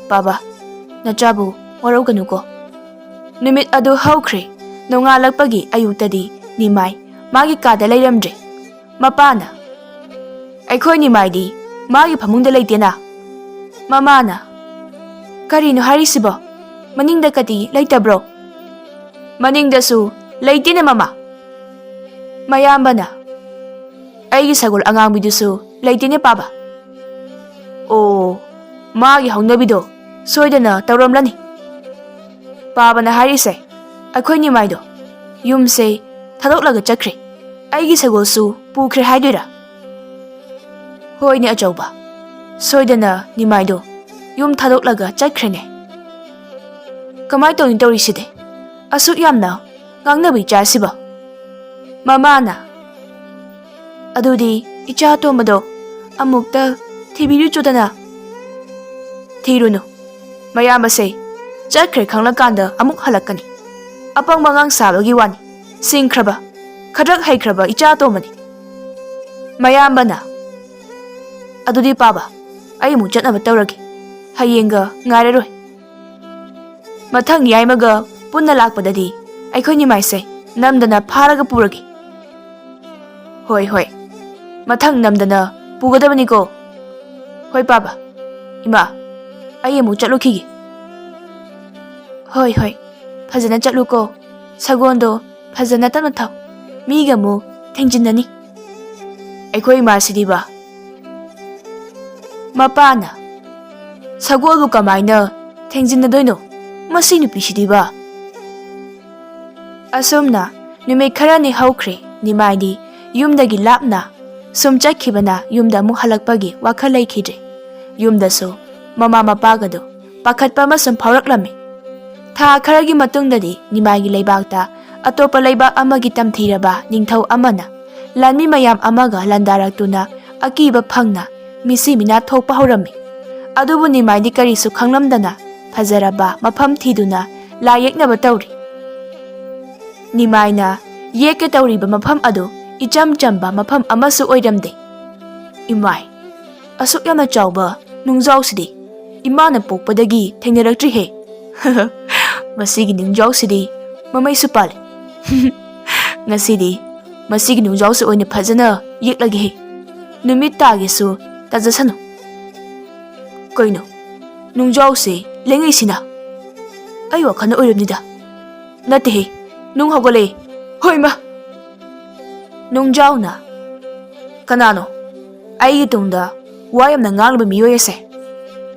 ꯄꯥꯕ, ꯅꯆꯥꯕꯨ ꯋꯥꯔꯧꯒꯅꯨꯀꯣ꯫" ꯅꯨꯃꯤꯠ ꯑꯗꯨ ꯍꯧꯈ꯭ꯔꯦ꯫ ꯅꯣꯡꯉꯥꯜꯂꯛꯄꯒꯤ ꯑꯌꯨꯛꯇꯗꯤ ꯅꯤꯃꯥꯏ ꯃꯥꯒꯤ ꯀꯥꯗ ꯂꯩꯔꯝꯗ꯭ꯔꯦ꯫ ꯃꯄꯥꯅ, "ꯑꯩꯈꯣꯏ ꯅꯤꯃꯥꯏꯗꯤ ꯃꯥꯒꯤ ꯐꯃꯨꯡꯗ ꯂꯩꯇꯦꯅ꯫" ꯃꯃꯥꯅ, "ꯀꯔꯤꯅꯣ ꯍꯥꯏꯔꯤꯁꯤꯕꯣ? ꯃꯅꯤꯡꯗ ꯀꯗꯤ ꯂꯩꯇꯕ꯭ꯔꯣ?" "ꯃꯅꯤꯡꯗꯁꯨ ꯂꯩꯇꯦꯅꯦ ꯃꯃꯥ꯫" ꯃꯌꯥꯝꯕꯅ, "ꯑꯩꯒꯤ ꯁꯒꯣꯜ ꯑꯉꯥꯡꯕꯤꯗꯨꯁꯨ ꯂꯩꯇꯦꯅꯦ ꯄꯥꯕ꯫" "ꯑꯣ, ꯃꯥꯒꯤ ꯍꯧꯅꯕꯤꯗꯣ ꯁꯣꯏꯗꯅ ꯇꯧꯔꯝꯂꯅꯤ꯫" ꯄꯥꯕꯅ ꯍꯥꯏꯔꯤꯁꯦ, ꯑꯩꯈꯣꯏ ꯅꯤꯃꯥꯏꯗꯣ ꯌꯨꯝꯁꯦ ꯊꯥꯗꯣꯛꯂꯒ ꯆꯠꯈ꯭ꯔꯦ, ꯑꯩꯒꯤ ꯁꯒꯣꯜꯁꯨ ꯄꯨꯈ꯭ꯔꯦ ꯍꯥꯏꯗꯣꯏꯔꯥ? ꯍꯣꯏꯅꯦ ꯑꯆꯧꯕ, ꯁꯣꯏꯗꯅ ꯅꯤꯃꯥꯏꯗꯣ ꯌꯨꯝ ꯊꯥꯗꯣꯛꯂꯒ ꯆꯠꯈ꯭ꯔꯦꯅꯦ꯫ ꯀꯃꯥꯏ ꯇꯧꯅꯤ ꯇꯧꯔꯤꯁꯤꯗꯤ? ꯑꯁꯨꯛ ꯌꯥꯝꯅ ꯉꯥꯡꯅꯕ ꯏꯆꯥꯁꯤꯕꯣ? ꯃꯃꯥꯅ, "ꯑꯗꯨꯗꯤ ꯏꯆꯥ ꯑꯇꯣꯝꯕꯗꯣ ꯑꯃꯨꯛꯇ ꯊꯤꯕꯤꯔꯨꯆꯣꯗꯅ꯫" "ꯊꯤꯔꯨꯅꯨ꯫ ꯃꯌꯥꯝꯕꯁꯦ ꯆꯠꯈ꯭ꯔꯦ ꯈꯪꯂꯀꯥꯟꯗ ꯑꯃꯨꯛ ꯍꯜꯂꯛꯀꯅꯤ꯫ ꯑꯄꯪꯕ ꯑꯉꯥꯡ ꯁꯥꯕꯒꯤ ꯋꯥꯅꯤ꯫ ꯁꯤꯡꯈ꯭ꯔꯕ, ꯈꯗ꯭ꯔꯛ ꯍꯩꯈ꯭ꯔꯕ ꯏꯆꯥ ꯑꯇꯣꯝꯕꯅꯤ꯫" ꯃꯌꯥꯝꯕꯅ, "ꯑꯗꯨꯗꯤ ꯄꯥꯕ, ꯑꯩ ꯑꯃꯨꯛ ꯆꯠꯅꯕ ꯇꯧꯔꯒꯦ꯫ ꯍꯌꯦꯡꯒ ꯉꯥꯏꯔꯔꯣꯏ꯫ ꯃꯊꯪ ꯌꯥꯏꯃꯒ ꯄꯨꯟꯅ ꯂꯥꯛꯄꯗꯗꯤ ꯑꯩꯈꯣꯏ ꯅꯤꯃꯥꯏꯁꯦ ꯅꯝꯗꯅ ꯐꯥꯔꯒ ꯄꯨꯔꯒꯦ꯫" "ꯍꯣꯏ, ꯍꯣꯏ, ꯃꯊꯪ ꯅꯝꯗꯅ ꯄꯨꯒꯗꯕꯅꯤꯀꯣ꯫" "ꯍꯣꯏ ꯄꯥꯕ꯫ ꯏꯃꯥ, ꯑꯩ ꯑꯃꯨꯛ ꯆꯠꯂꯨꯈꯤꯒꯦ꯫" "ꯍꯣꯏ, ꯍꯣꯏ, ꯐꯖꯅ ꯆꯠꯂꯨꯀꯣ꯫ ꯁꯒꯣꯜꯗꯣ ꯐꯖꯅ ꯇꯞꯅ ꯊꯧ꯫ ꯃꯤꯒ ꯑꯃꯨꯛ ꯊꯦꯡꯖꯤꯟꯅꯅꯤ꯫" ꯑꯩꯈꯣꯏ ꯏꯃꯥꯁꯤꯗꯤꯕ꯫ ꯃꯄꯥꯅ, "ꯁꯒꯣꯜꯕꯨ ꯀꯃꯥꯏꯅ ꯊꯦꯡꯖꯤꯟꯅꯗꯣꯏꯅꯣ? ꯃꯁꯤ ꯅꯨꯄꯤꯁꯤꯗꯤꯕ꯫" ꯑꯁꯨꯝꯅ ꯅꯨꯃꯤꯠ ꯈꯔꯅꯤ ꯍꯧꯈ꯭ꯔꯦ꯫ ꯅꯤꯃꯥꯏꯗꯤ ꯌꯨꯝꯗꯒꯤ ꯂꯥꯞꯅ ꯁꯨꯝ ꯆꯠꯈꯤꯕꯅ ꯌꯨꯝꯗ ꯑꯃꯨꯛ ꯍꯜꯂꯛꯄꯒꯤ ꯋꯥꯈꯜ ꯂꯩꯈꯤꯗ꯭ꯔꯦ꯫ ꯌꯨꯝꯗꯁꯨ ꯃꯃꯥ ꯃꯄꯥꯒꯗꯨ ꯄꯥꯈꯠꯄ ꯑꯃꯁꯨꯡ ꯐꯥꯎꯔꯛꯂꯝꯃꯤ꯫ ꯊꯥ ꯈꯔꯒꯤ ꯃꯇꯨꯡꯗꯗꯤ ꯅꯤꯃꯥꯏꯒꯤ ꯂꯩꯕꯥꯛꯇ ꯑꯇꯣꯞꯄ ꯂꯩꯕꯥꯛ ꯑꯃꯒꯤ ꯇꯝꯊꯤꯔꯕ ꯅꯤꯡꯊꯧ ꯑꯃꯅ ꯂꯥꯟꯃꯤ ꯃꯌꯥꯝ ꯑꯃꯒ ꯂꯥꯟꯗꯥꯔꯛꯇꯨꯅ ꯑꯀꯤꯕ ꯐꯪꯅ ꯃꯤꯁꯤ ꯃꯤꯅꯥ ꯊꯣꯛꯄ ꯍꯧꯔꯝꯃꯤ꯫ ꯑꯗꯨꯕꯨ ꯅꯤꯃꯥꯏꯗꯤ ꯀꯔꯤꯁꯨ ꯈꯪꯂꯝꯗꯅ ꯐꯖꯔꯕ ꯃꯐꯝ ꯊꯤꯗꯨꯅ ꯂꯥꯏ ꯌꯦꯛꯅꯕ ꯇꯧꯔꯤ꯫ ꯅꯤꯃꯥꯏꯅ ꯌꯦꯛꯀꯦ ꯇꯧꯔꯤꯕ ꯃꯐꯝ ꯑꯗꯨ ꯏꯆꯝ ꯆꯝꯕ ꯃꯐꯝ ꯑꯃꯁꯨ ꯑꯣꯏꯔꯝꯗꯦ꯫ ꯏꯃꯥꯏ, ꯑꯁꯨꯛ ꯌꯥꯝꯅ ꯆꯥꯎꯕ ꯅꯨꯡꯖꯥꯎꯁꯤꯗꯤ ꯏꯃꯥꯅ ꯄꯣꯛꯄꯗꯒꯤ ꯊꯦꯡꯅꯔꯛꯇ꯭ꯔꯤꯍꯦ꯫ ꯃꯁꯤꯒꯤ ꯅꯨꯡꯖꯥꯎꯁꯤꯗꯤ ꯃꯃꯩꯁꯨ ꯄꯥꯜꯂꯦ꯫ ꯉꯁꯤꯗꯤ ꯃꯁꯤꯒꯤ ꯅꯨꯡꯖꯥꯎꯁꯤ ꯑꯣꯏꯅ ꯐꯖꯅ ꯌꯦꯛꯂꯒꯦꯍꯦ꯫ ꯅꯨꯃꯤꯠ ꯇꯥꯒꯦꯁꯨ ꯇꯥꯖꯁꯅꯨ꯫ ꯀꯩꯅꯣ, ꯅꯨꯡꯖꯥꯎꯁꯦ ꯂꯦꯡꯉꯛꯏꯁꯤꯅ? ꯑꯩ ꯋꯥꯈꯜꯅ ꯑꯣꯏꯔꯝꯅꯤꯗ꯫ ꯅꯠꯇꯦꯍꯦ, ꯅꯨꯡ ꯍꯧꯒꯠꯂꯛꯑꯦ꯫ ꯍꯣꯏꯃ! ꯅꯨꯡꯖꯥꯎꯅ, "ꯀꯅꯥꯅꯣ? ꯑꯩꯒꯤ ꯇꯨꯡꯗ ꯋꯥ ꯌꯥꯝꯅ ꯉꯥꯡꯂꯤꯕ ꯃꯤꯑꯣꯏ ꯑꯁꯦ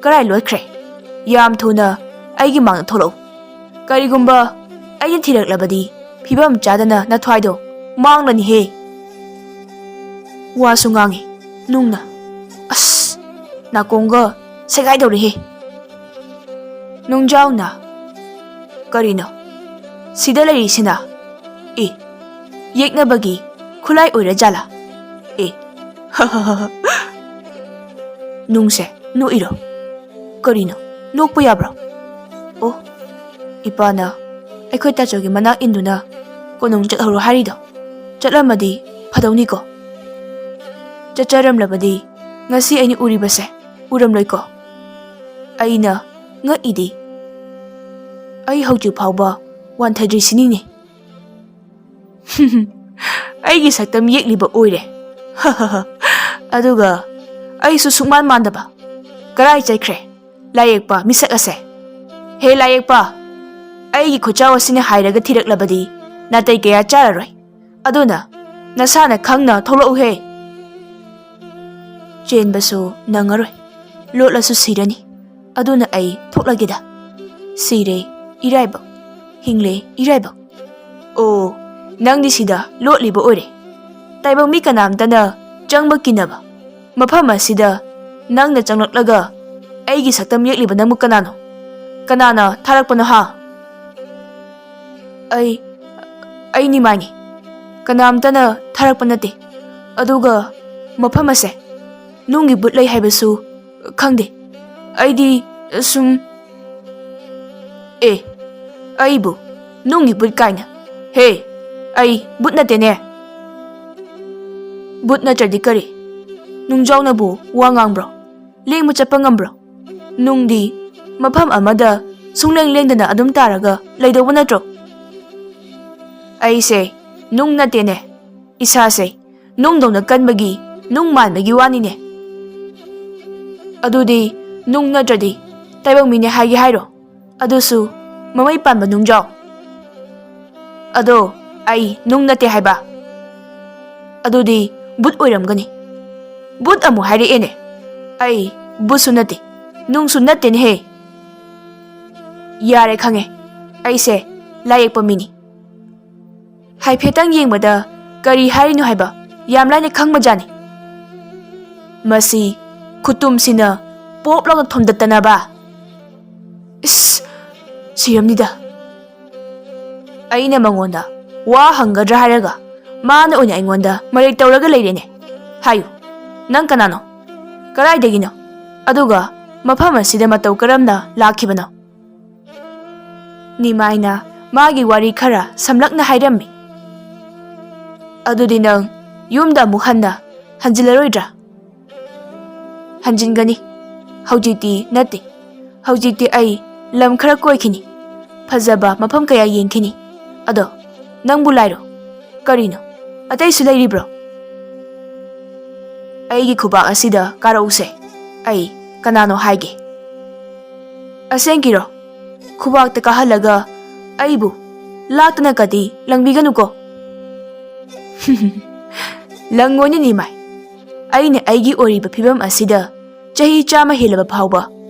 ꯀꯔꯥꯏ ꯂꯣꯏꯈ꯭ꯔꯦ? ꯌꯥꯝ ꯊꯨꯅ ꯑꯩꯒꯤ ꯃꯥꯡꯗ ꯊꯣꯛꯂꯛꯎ꯫ ꯀꯔꯤꯒꯨꯝꯕ ꯑꯩꯅ ꯊꯤꯔꯛꯂꯕꯗꯤ ꯐꯤꯕꯝ ꯆꯥꯗꯅ ꯅꯊ꯭ꯋꯥꯏꯗꯣ ꯃꯥꯡꯂꯅꯤꯍꯦ!" ꯋꯥꯁꯨ ꯉꯥꯡꯉꯤ ꯅꯨꯡꯅ꯫ ꯑꯁ! ꯅꯥꯀꯣꯡꯒ ꯁꯦꯒꯥꯏꯗꯧꯔꯦꯍꯦ꯫ ꯅꯨꯡꯖꯥꯎꯅ, "ꯀꯔꯤꯅꯣ? ꯁꯤꯗ ꯂꯩꯔꯤꯁꯤꯅ? ꯑꯦ, ꯌꯦꯛꯅꯕꯒꯤ ꯈꯨꯠꯂꯥꯏ ꯑꯣꯏꯔ ꯖꯥꯠꯂꯥ? ꯑꯦ, ꯅꯨꯡꯁꯦ ꯅꯣꯛꯏꯔꯣ? ꯀꯔꯤꯅꯣ? ꯅꯣꯛꯄ ꯌꯥꯕ꯭ꯔꯣ? ꯑꯣ, ꯏꯄꯥꯅ ꯑꯩꯈꯣꯏ ꯇꯥꯆꯧꯒꯤ ꯃꯅꯥꯛ ꯏꯟꯗꯨꯅ ꯀꯣꯅꯨꯡ ꯆꯠꯍꯧꯔꯣ ꯍꯥꯏꯔꯤꯗꯣ ꯆꯠꯂꯝꯃꯗꯤ ꯐꯗꯧꯅꯤꯀꯣ꯫ ꯆꯠꯆꯔꯝꯂꯕꯗꯤ ꯉꯁꯤ ꯑꯩꯅ ꯎꯔꯤꯕꯁꯦ ꯎꯔꯝꯂꯣꯏꯀꯣ꯫ ꯑꯩꯅ ꯉꯛꯏꯗꯤ꯫ ꯑꯩ ꯍꯧꯖꯤꯛ ꯐꯥꯎꯕ ꯋꯥꯟꯊꯗ꯭ꯔꯤꯁꯤꯅꯤꯅꯦ꯫ ꯑꯩꯒꯤ ꯁꯛꯇꯝ ꯌꯦꯛꯂꯤꯕ ꯑꯣꯏꯔꯦ꯫ ꯑꯗꯨꯒ ꯑꯩꯁꯨ ꯁꯨꯛꯃꯥꯟ ꯃꯥꯟꯗꯕ꯫ ꯀꯔꯥꯏ ꯆꯠꯈ꯭ꯔꯦ ꯂꯥꯏꯌꯦꯛꯄ ꯃꯤꯁꯛ ꯑꯁꯦ? ꯍꯦ ꯂꯥꯏꯌꯦꯛꯄ, ꯑꯩꯒꯤ ꯈꯨꯠꯆꯥꯎ ꯑꯁꯤꯅ ꯍꯥꯏꯔꯒ ꯊꯤꯔꯛꯂꯕꯗꯤ ꯅꯥꯇꯩ ꯀꯌꯥ ꯆꯥꯔꯔꯣꯏ꯫ ꯑꯗꯨꯅ ꯅꯁꯥꯅ ꯈꯪꯅ ꯊꯣꯛꯂꯛꯎꯍꯦ꯫ ꯆꯦꯟꯕꯁꯨ ꯅꯪꯉꯔꯣꯏ, ꯂꯣꯠꯂꯁꯨ ꯁꯤꯔꯅꯤ꯫ ꯑꯗꯨꯅ ꯑꯩ ꯊꯣꯛꯂꯒꯦꯗ꯫ ꯁꯤꯔꯦ ꯏꯔꯥꯏꯕꯛ, ꯍꯤꯡꯂꯦ ꯏꯔꯥꯏꯕꯛ꯫ ꯑꯣ, ꯅꯪꯗꯤ ꯁꯤꯗ ꯂꯣꯠꯂꯤꯕ ꯑꯣꯏꯔꯦ꯫ ꯇꯥꯏꯕꯪ ꯃꯤ ꯀꯅꯥꯝꯇꯅ ꯆꯪꯕ ꯀꯤꯅꯕ ꯃꯐꯝ ꯑꯁꯤꯗ ꯅꯪꯅ ꯆꯪꯂꯛꯂꯒ ꯑꯩꯒꯤ ꯁꯛꯇꯝ ꯌꯦꯛꯂꯤꯕ ꯅꯪꯕꯨ ꯀꯅꯥꯅꯣ? ꯀꯅꯥꯅ ꯊꯥꯔꯛꯄꯅꯣ ꯍꯥ? ꯑꯩ, ꯑꯩ ꯅꯤꯃꯥꯏꯅꯤ꯫ ꯀꯅꯥꯝꯇꯅ ꯊꯥꯔꯛꯄ ꯅꯠꯇꯦ꯫ ꯑꯗꯨꯒ ꯃꯐꯝ ꯑꯁꯦ ꯅꯨꯡꯒꯤ ꯕꯨꯠ ꯂꯩ ꯍꯥꯏꯕꯁꯨ ꯈꯪꯗꯦ꯫ ꯑꯩꯗꯤ ꯁꯨꯝ, ꯑꯦ, ꯑꯩꯕꯨ ꯅꯨꯡꯒꯤ ꯕꯨꯠ ꯀꯥꯏꯅ? ꯍꯦ, ꯑꯩ ꯕꯨꯠ ꯅꯠꯇꯦꯅꯦ꯫ ꯕꯨꯠ ꯅꯠꯇ꯭ꯔꯗꯤ ꯀꯔꯤ? ꯅꯨꯡꯖꯥꯎꯅꯕꯨ ꯋꯥ ꯉꯥꯡꯕ꯭ꯔꯣ? ꯂꯦꯡꯕ ꯆꯠꯄ ꯉꯝꯕ꯭ꯔꯣ? ꯅꯨꯡꯗꯤ ꯃꯐꯝ ꯑꯃꯗ ꯁꯨꯡꯂꯦꯡ ꯂꯦꯡꯗꯅ ꯑꯗꯨꯝ ꯇꯥꯔꯒ ꯂꯩꯗꯧꯕ ꯅꯠꯇ꯭ꯔꯣ? ꯑꯩꯁꯦ ꯅꯨꯡ ꯅꯠꯇꯦꯅꯦ꯫ ꯏꯁꯥꯁꯦ ꯅꯨꯡꯗꯧꯅ ꯀꯟꯕꯒꯤ ꯅꯨꯡ ꯃꯥꯟꯕꯒꯤ ꯋꯥꯅꯤꯅꯦ꯫ ꯑꯗꯨꯗꯤ ꯅꯨꯡ ꯅꯠꯇ꯭ꯔꯗꯤ ꯇꯥꯏꯕꯪ ꯃꯤꯅꯦ ꯍꯥꯏꯒꯦ ꯍꯥꯏꯔꯣ? ꯑꯗꯨꯁꯨ ꯃꯃꯩ ꯄꯥꯟꯕ ꯅꯨꯡꯖꯥꯎ꯫ ꯑꯗꯣ ꯑꯩ ꯅꯨꯡ ꯅꯠꯇꯦ ꯍꯥꯏꯕ꯫ ꯑꯗꯨꯗꯤ ꯕꯨꯠ ꯑꯣꯏꯔꯝꯒꯅꯤ꯫ ꯕꯨꯠ ꯑꯃꯨꯛ ꯍꯥꯏꯔꯛꯑꯦꯅꯦ꯫ ꯑꯩ ꯕꯨꯠꯁꯨ ꯅꯠꯇꯦ, ꯅꯨꯡꯁꯨ ꯅꯠꯇꯦꯅꯦꯍꯦ꯫ ꯌꯥꯔꯦ, ꯈꯪꯉꯦ꯫ ꯑꯩꯁꯦ ꯂꯥꯏ ꯌꯦꯛꯄ ꯃꯤꯅꯤ꯫ ꯍꯥꯏꯐꯦꯠꯇꯪ ꯌꯦꯡꯕꯗ ꯀꯔꯤ ꯍꯥꯏꯔꯤꯅꯣ ꯍꯥꯏꯕ ꯌꯥꯝ ꯂꯥꯏꯅ ꯈꯪꯕꯖꯥꯠꯅꯤ꯫ ꯃꯁꯤ ꯈꯨꯇꯨꯝꯁꯤꯅ ꯄꯣꯞ ꯂꯥꯎꯅ ꯊꯣꯝꯗꯠꯇꯅꯕ꯫ ꯏꯁ, ꯁꯤꯔꯝꯅꯤꯗ꯫ ꯑꯩꯅ ꯃꯉꯣꯟꯗ ꯋꯥ ꯍꯪꯒꯗ꯭ꯔꯥ ꯍꯥꯏꯔꯒ ꯃꯥꯅ ꯑꯣꯏꯅ ꯑꯩꯉꯣꯟꯗ ꯃꯔꯩ ꯇꯧꯔꯒ ꯂꯩꯔꯦꯅꯦ꯫ ꯍꯥꯏꯌꯨ, ꯅꯪ ꯀꯅꯥꯅꯣ? ꯀꯗꯥꯏꯗꯒꯤꯅꯣ? ꯑꯗꯨꯒ ꯃꯐꯝ ꯑꯁꯤꯗ ꯃꯇꯧ ꯀꯔꯝꯅ ꯂꯥꯛꯈꯤꯕꯅꯣ? ꯅꯤꯃꯥꯏꯅ ꯃꯥꯒꯤ ꯋꯥꯔꯤ ꯈꯔ ꯁꯝꯂꯞꯅ ꯍꯥꯏꯔꯝꯃꯤ꯫ ꯑꯗꯨꯗꯤ ꯅꯪ ꯌꯨꯝꯗ ꯑꯃꯨꯛ ꯍꯟꯅ ꯍꯟꯖꯤꯜꯂꯔꯣꯏꯗ꯭ꯔꯥ? ꯍꯟꯖꯤꯟꯒꯅꯤ꯫ ꯍꯧꯖꯤꯛꯇꯤ ꯅꯠꯇꯦ꯫ ꯍꯧꯖꯤꯛꯇꯤ ꯑꯩ ꯂꯝ ꯈꯔ ꯀꯣꯏꯈꯤꯅꯤ꯫ ꯐꯖꯕ ꯃꯐꯝ ꯀꯌꯥ ꯌꯦꯡꯈꯤꯅꯤ꯫ ꯑꯗꯣ, ꯅꯪꯕꯨ ꯂꯥꯏꯔꯣ? ꯀꯔꯤꯅꯣ? ꯑꯇꯩꯁꯨ ꯂꯩꯔꯤꯕ꯭ꯔꯣ? ꯑꯩꯒꯤ ꯈꯨꯕꯥꯛ ꯑꯁꯤꯗ ꯀꯥꯔꯛꯎꯁꯦ꯫ ꯑꯩ ꯀꯅꯥꯅꯣ ꯍꯥꯏꯒꯦ꯫ ꯑꯁꯦꯡꯀꯤꯔꯣ? ꯈꯨꯕꯥꯛꯇ ꯀꯥꯍꯜꯂꯒ ꯑꯩꯕꯨ ꯂꯥꯛꯇꯅ ꯀꯗꯤ ꯂꯪꯕꯤꯒꯅꯨꯀꯣ꯫ ꯂꯪꯉꯣꯏꯅꯦ ꯅꯤꯃꯥꯏ꯫ ꯑꯩꯅ ꯑꯩꯒꯤ ꯑꯣꯏꯔꯤꯕ ꯐꯤꯕꯝ ꯑꯁꯤꯗ ꯆꯍꯤ ꯆꯥꯝꯃ ꯍꯦꯜꯂꯕ ꯐꯥꯎꯕ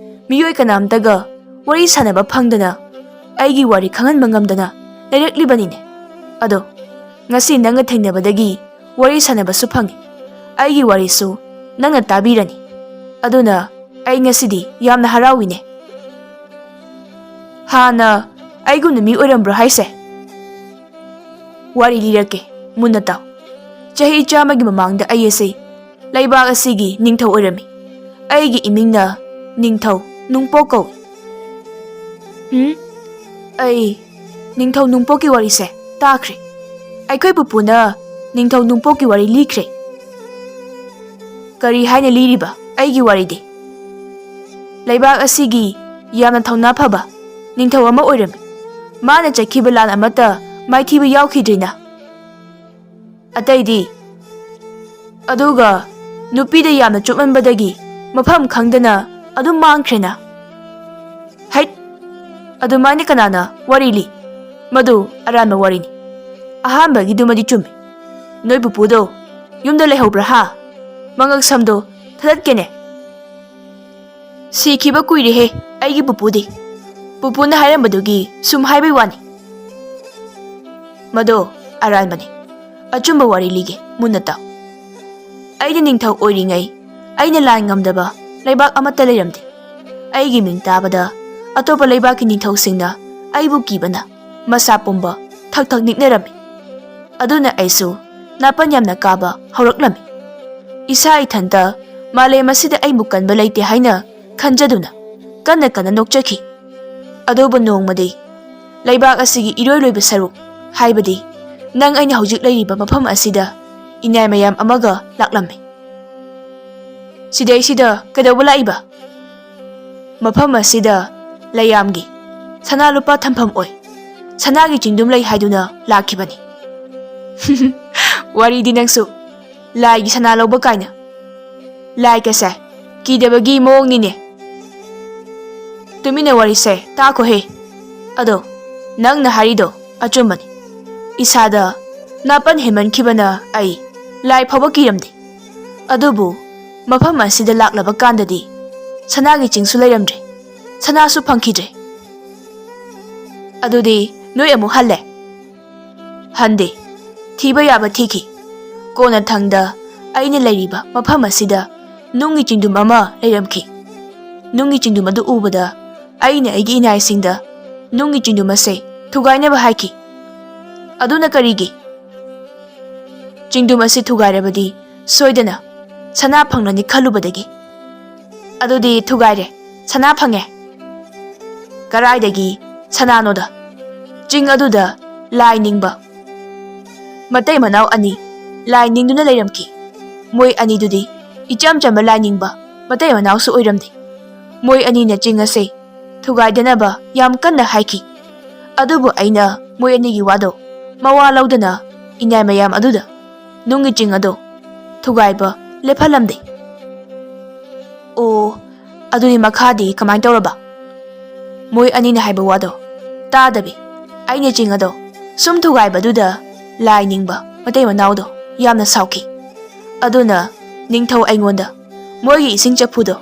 ꯃꯤꯑꯣꯏ ꯀꯅꯥꯝꯇꯒ ꯋꯥꯔꯤ ꯁꯥꯟꯅꯕ ꯐꯪꯗꯅ, ꯑꯩꯒꯤ ꯋꯥꯔꯤ ꯈꯪꯍꯟꯕ ꯉꯝꯗꯅ ꯂꯩꯔꯛꯂꯤꯕꯅꯤꯅꯦ꯫ ꯑꯗꯣ, ꯉꯁꯤ ꯅꯪꯒ ꯊꯦꯡꯅꯕꯗꯒꯤ ꯋꯥꯔꯤ ꯁꯥꯟꯅꯕꯁꯨ ꯐꯪꯉꯤ꯫ ꯑꯩꯒꯤ ꯋꯥꯔꯤꯁꯨ ꯅꯪꯅ ꯇꯥꯕꯤꯔꯅꯤ꯫ ꯑꯗꯨꯅ ꯑꯩ ꯉꯁꯤꯗꯤ ꯌꯥꯝꯅ ꯍꯔꯥꯎꯏꯅꯦ꯫ ꯍꯥꯟꯅ ꯑꯩꯒꯨꯝꯅ ꯃꯤ ꯑꯣꯏꯔꯝꯕ꯭ꯔꯣ ꯍꯥꯏꯁꯦ? ꯋꯥꯔꯤ ꯂꯤꯔꯛꯀꯦ, ꯃꯨꯟꯅ ꯇꯥꯎ꯫ ꯆꯍꯤ ꯆꯥꯝꯃꯒꯤ ꯃꯃꯥꯡꯗ ꯑꯩ ꯑꯁꯤ ꯂꯩꯕꯥꯛ ꯑꯁꯤꯒꯤ ꯅꯤꯡꯊꯧ ꯑꯣꯏꯔꯝꯃꯤ꯫ ꯑꯩꯒꯤ ꯏꯃꯤꯡꯅ ꯅꯤꯡꯊꯧ ꯅꯨꯡꯄꯣꯛ ꯀꯧꯏ꯫ ꯎꯝ? ꯑꯩ ꯅꯤꯡꯊꯧ ꯅꯨꯡꯄꯣꯛꯀꯤ ꯋꯥꯔꯤꯁꯦ ꯇꯥꯈ꯭ꯔꯦ꯫ ꯑꯩꯈꯣꯏ ꯄꯨꯄꯨꯅ ꯅꯤꯡꯊꯧ ꯅꯣꯡꯄꯣꯛꯀꯤ ꯋꯥꯔꯤ ꯂꯤꯈ꯭ꯔꯦ꯫ ꯀꯔꯤ ꯍꯥꯏꯅ ꯂꯤꯔꯤꯕ ꯑꯩꯒꯤ ꯋꯥꯔꯤꯗꯤ? ꯂꯩꯕꯥꯛ ꯑꯁꯤꯒꯤ ꯌꯥꯝꯅ ꯊꯧꯅꯥ ꯐꯕ ꯅꯤꯡꯊꯧ ꯑꯃ ꯑꯣꯏꯔꯝꯃꯤ꯫ ꯃꯥꯅ ꯆꯠꯈꯤꯕ ꯂꯥꯟ ꯑꯃꯠꯇ ꯃꯥꯏꯊꯤꯕ ꯌꯥꯎꯈꯤꯗ꯭ꯔꯤꯅ꯫ ꯑꯇꯩꯗꯤ, ꯑꯗꯨꯒ ꯅꯨꯄꯤꯗ ꯌꯥꯝꯅ ꯆꯨꯞꯃꯟꯕꯗꯒꯤ ꯃꯐꯝ ꯈꯪꯗꯅ ꯑꯗꯨꯝ ꯃꯥꯡꯈ꯭ꯔꯦꯅ꯫ ꯍꯩꯠ! ꯑꯗꯨꯃꯥꯏꯅ ꯀꯅꯥꯅ ꯋꯥꯔꯤ ꯂꯤ? ꯃꯗꯨ ꯑꯔꯥꯟꯕ ꯋꯥꯔꯤꯅꯤ꯫ ꯑꯍꯥꯟꯕꯒꯤꯗꯨꯃꯗꯤ ꯆꯨꯝꯃꯤ꯫ ꯅꯣꯏ ꯄꯨꯄꯨꯗꯣ ꯌꯨꯝꯗ ꯂꯩꯍꯧꯕ꯭ꯔꯥ ꯍꯥ? ꯃꯉꯛ ꯁꯝꯗꯣ ꯊꯥꯗꯠꯀꯦꯅꯦ꯫ ꯁꯤꯈꯤꯕ ꯀꯨꯏꯔꯦꯍꯦ ꯑꯩꯒꯤ ꯄꯨꯄꯨꯗꯤ꯫ ꯄꯨꯄꯨꯅ ꯍꯥꯏꯔꯝꯕꯗꯨꯒꯤ ꯁꯨꯝ ꯍꯥꯏꯕꯩ ꯋꯥꯅꯤ꯫ ꯃꯗꯣ ꯑꯔꯥꯟꯕꯅꯤ꯫ ꯑꯆꯨꯝꯕ ꯋꯥꯔꯤ ꯂꯤꯒꯦ, ꯃꯨꯟꯅ ꯇꯥꯎ꯫ ꯑꯩꯅ ꯅꯤꯡꯊꯧ ꯑꯣꯏꯔꯤꯉꯩ ꯑꯩꯅ ꯂꯥꯟ ꯉꯝꯗꯕ ꯂꯩꯕꯥꯛ ꯑꯃꯠꯇ ꯂꯩꯔꯝꯗꯦ꯫ ꯑꯩꯒꯤ ꯃꯤꯡ ꯇꯥꯕꯗ ꯑꯇꯣꯞꯄ ꯂꯩꯕꯥꯛꯀꯤ ꯅꯤꯡꯊꯧꯁꯤꯡꯅ ꯑꯩꯕꯨ ꯀꯤꯕꯅ ꯃꯁꯥ ꯄꯨꯝꯕ ꯊꯛ ꯊꯛ ꯅꯤꯛꯅꯔꯝꯃꯤ꯫ ꯑꯗꯨꯅ ꯑꯩꯁꯨ ꯅꯥꯄꯟ ꯌꯥꯝꯅ ꯀꯥꯕ ꯍꯧꯔꯛꯂꯝꯃꯤ꯫ ꯏꯁꯥ ꯏꯊꯟꯇ ꯃꯥꯂꯦꯝ ꯑꯁꯤꯗ ꯑꯩꯕꯨ ꯀꯟꯕ ꯂꯩꯇꯦ ꯍꯥꯏꯅ ꯈꯟꯖꯗꯨꯅ ꯀꯟꯅ ꯀꯟꯅ ꯅꯣꯛꯆꯈꯤ꯫ ꯑꯗꯨꯕꯨ ꯅꯣꯡꯃꯗꯤ ꯂꯩꯕꯥꯛ ꯑꯁꯤꯒꯤ ꯏꯔꯣꯏ ꯂꯣꯏꯕ ꯁꯔꯨꯛ, ꯍꯥꯏꯕꯗꯤ ꯅꯪ ꯑꯩꯅ ꯍꯧꯖꯤꯛ ꯂꯩꯔꯤꯕ ꯃꯐꯝ ꯑꯁꯤꯗ ꯏꯅꯥꯏ ꯃꯌꯥꯝ ꯑꯃꯒ ꯂꯥꯛꯂꯝꯃꯤ꯫ ꯁꯤꯗꯩꯁꯤꯗ ꯀꯩꯗꯧꯕ ꯂꯥꯛꯏꯕ? ꯃꯐꯝ ꯑꯁꯤꯗ ꯂꯩꯌꯥꯝꯒꯤ ꯁꯅꯥ ꯂꯨꯄꯥ ꯊꯝꯐꯝ ꯑꯣꯏ꯫ ꯁꯅꯥꯒꯤ ꯆꯤꯡꯗꯨꯝ ꯂꯩ ꯍꯥꯏꯗꯨꯅ ꯂꯥꯛꯈꯤꯕꯅꯤ꯫ ꯋꯥꯔꯤꯗꯤ ꯅꯪꯁꯨ꯫ ꯂꯥꯏꯒꯤ ꯁꯅꯥ ꯂꯧꯕ ꯀꯥꯏꯅ꯫ ꯂꯥꯏ ꯀꯁꯦ ꯀꯤꯗꯕꯒꯤ ꯃꯑꯣꯡꯅꯤꯅꯦ꯫ ꯇꯨꯃꯤꯟꯅ ꯋꯥꯔꯤꯁꯦ ꯇꯥꯈꯣꯍꯦ꯫ ꯑꯗꯣ ꯅꯪꯅ ꯍꯥꯏꯔꯤꯗꯣ ꯑꯆꯨꯝꯕꯅꯤ꯫ ꯏꯁꯥꯗ ꯅꯥꯄꯟ ꯍꯦꯟꯃꯟꯈꯤꯕꯅ ꯑꯩ ꯂꯥꯏ ꯐꯥꯎꯕ ꯀꯤꯔꯝꯗꯦ꯫ ꯑꯗꯨꯕꯨ ꯃꯐꯝ ꯑꯁꯤꯗ ꯂꯥꯛꯂꯕ ꯀꯥꯟꯗꯗꯤ ꯁꯅꯥꯒꯤ ꯆꯤꯡꯁꯨ ꯂꯩꯔꯝꯗ꯭ꯔꯦ, ꯁꯅꯥꯁꯨ ꯐꯪꯈꯤꯗ꯭ꯔꯦ꯫ ꯑꯗꯨꯗꯤ ꯅꯣꯏ ꯑꯃꯨꯛ ꯍꯜꯂꯦ? ꯍꯟꯗꯦ꯫ ꯊꯤꯕ ꯌꯥꯕ ꯊꯤꯈꯤ꯫ ꯀꯣꯟꯅꯊꯪꯗ ꯑꯩꯅ ꯂꯩꯔꯤꯕ ꯃꯐꯝ ꯑꯁꯤꯗ ꯅꯨꯡꯒꯤ ꯆꯤꯡꯗꯨꯝ ꯑꯃ ꯂꯩꯔꯝꯈꯤ꯫ ꯅꯨꯡꯒꯤ ꯆꯤꯡꯗꯨꯝ ꯑꯗꯨ ꯎꯕꯗ ꯑꯩꯅ ꯑꯩꯒꯤ ꯏꯅꯥꯏꯁꯤꯡꯗ ꯅꯨꯡꯒꯤ ꯆꯤꯡꯗꯨꯝ ꯑꯁꯦ ꯊꯨꯒꯥꯏꯅꯕ ꯍꯥꯏꯈꯤ꯫ ꯑꯗꯨꯅ ꯀꯔꯤꯒꯤ? ꯆꯤꯡꯗꯨꯝ ꯑꯁꯤ ꯊꯨꯒꯥꯏꯔꯕꯗꯤ ꯁꯣꯏꯗꯅ ꯁꯅꯥ ꯐꯪꯂꯅꯤ ꯈꯜꯂꯨꯕꯗꯒꯤ꯫ ꯑꯗꯨꯗꯤ ꯊꯨꯒꯥꯏꯔꯦ, ꯁꯅꯥ ꯐꯪꯉꯦ꯫ ꯀꯔꯥꯏꯗꯒꯤ ꯁꯅꯥꯅꯣꯗ? ꯆꯤꯡ ꯑꯗꯨꯗ ꯂꯥꯏ ꯅꯤꯡꯕ ꯃꯇꯩ ꯃꯅꯥꯎ ꯑꯅꯤ ꯂꯥꯏ ꯅꯤꯡꯗꯨꯅ ꯂꯩꯔꯝꯈꯤ꯫ ꯃꯣꯏ ꯑꯅꯤꯗꯨꯗꯤ ꯏꯆꯝ ꯆꯝꯕ ꯂꯥꯏ ꯅꯤꯡꯕ ꯃꯇꯩ ꯃꯅꯥꯎꯁꯨ ꯑꯣꯏꯔꯝꯗꯦ꯫ ꯃꯣꯏ ꯑꯅꯤꯅ ꯆꯤꯡ ꯑꯁꯦ ꯊꯨꯒꯥꯏꯗꯅꯕ ꯌꯥꯝ ꯀꯟꯅ ꯍꯥꯏꯈꯤ꯫ ꯑꯗꯨꯕꯨ ꯑꯩꯅ ꯃꯣꯏ ꯑꯅꯤꯒꯤ ꯋꯥꯗꯣ ꯃꯋꯥ ꯂꯧꯗꯅ ꯏꯅꯥꯏ ꯃꯌꯥꯝ ꯑꯗꯨꯗ ꯅꯨꯡꯒꯤ ꯆꯤꯡ ꯑꯗꯣ ꯊꯨꯒꯥꯏꯕ ꯂꯦꯞꯍꯜꯂꯝꯗꯦ꯫ ꯑꯣ, ꯑꯗꯨꯗꯤ ꯃꯈꯥꯗꯤ ꯀꯃꯥꯏꯅ ꯇꯧꯔꯕ? ꯃꯣꯏ ꯑꯅꯤꯅ ꯍꯥꯏꯕ ꯋꯥꯗꯣ ꯇꯥꯗꯕꯤ ꯑꯩꯅ ꯆꯤꯡ ꯑꯗꯣ ꯁꯨꯝ ꯊꯨꯒꯥꯏꯕꯗꯨꯗ ꯂꯥꯏ ꯅꯤꯡꯕ ꯃꯇꯩ ꯃꯅꯥꯎꯗꯣ ꯌꯥꯝꯅ ꯁꯥꯎꯈꯤ꯫ ꯑꯗꯨꯅ ꯅꯤꯡꯊꯧ ꯑꯩꯉꯣꯟꯗ ꯃꯣꯏꯒꯤ ꯏꯁꯤꯡ ꯆꯐꯨꯗꯣ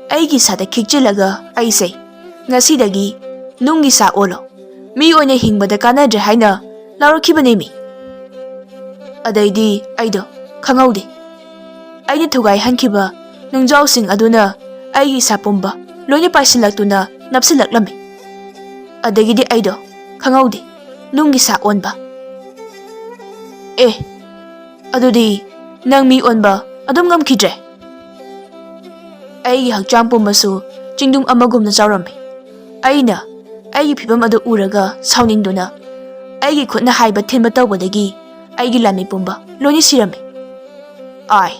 ꯑꯩꯒꯤ ꯏꯁꯥꯗ ꯈꯤꯛꯆꯤꯜꯂꯒ ꯑꯩꯁꯦ ꯉꯁꯤꯗꯒꯤ ꯅꯨꯡꯒꯤ ꯁꯥ ꯑꯣꯜꯂꯣ, ꯃꯤ ꯑꯣꯏꯅ ꯍꯤꯡꯕꯗ ꯀꯥꯟꯅꯗ꯭ꯔꯦ ꯍꯥꯏꯅ ꯂꯥꯎꯔꯛꯈꯤꯕꯅꯦꯃꯤ꯫ ꯑꯗꯩꯗꯤ ꯑꯩꯗꯣ ꯈꯪꯍꯧꯗꯦ꯫ ꯑꯩꯅ ꯊꯨꯒꯥꯏꯍꯟꯈꯤꯕ ꯅꯨꯡꯖꯥꯎꯁꯤꯡ ꯑꯗꯨꯅ ꯑꯩꯒꯤ ꯏꯁꯥ ꯄꯨꯝꯕ ꯂꯣꯏꯅ ꯄꯥꯏꯁꯤꯜꯂꯛꯇꯨꯅ ꯅꯞꯁꯤꯜꯂꯛꯂꯝꯃꯤ꯫ ꯑꯗꯒꯤꯗꯤ ꯑꯩꯗꯣ ꯈꯪꯍꯧꯗꯦ ꯅꯨꯡꯒꯤ ꯁꯥ ꯑꯣꯟꯕ꯫ ꯑꯦ, ꯑꯗꯨꯗꯤ ꯅꯪ ꯃꯤ ꯑꯣꯟꯕ ꯑꯗꯨꯝ ꯉꯝꯈꯤꯗ꯭ꯔꯦ? ꯑꯩꯒꯤ ꯍꯛꯆꯥꯡ ꯄꯨꯝꯕꯁꯨ ꯆꯤꯡꯗꯨꯝ ꯑꯃꯒꯨꯝꯅ ꯆꯥꯎꯔꯝꯃꯤ꯫ ꯑꯩꯅ ꯑꯩꯒꯤ ꯐꯤꯕꯝ ꯑꯗꯨ ꯎꯔꯒ ꯁꯥꯎꯅꯤꯡꯗꯨꯅ ꯑꯩꯒꯤ ꯈꯨꯠꯅ ꯍꯥꯏꯕ ꯊꯤꯟꯕ ꯇꯧꯕꯗꯒꯤ ꯑꯩꯒꯤ ꯂꯥꯟꯃꯤ ꯄꯨꯝꯕ ꯂꯣꯏꯅ ꯁꯤꯔꯝꯃꯤ꯫ ꯑꯥꯏ,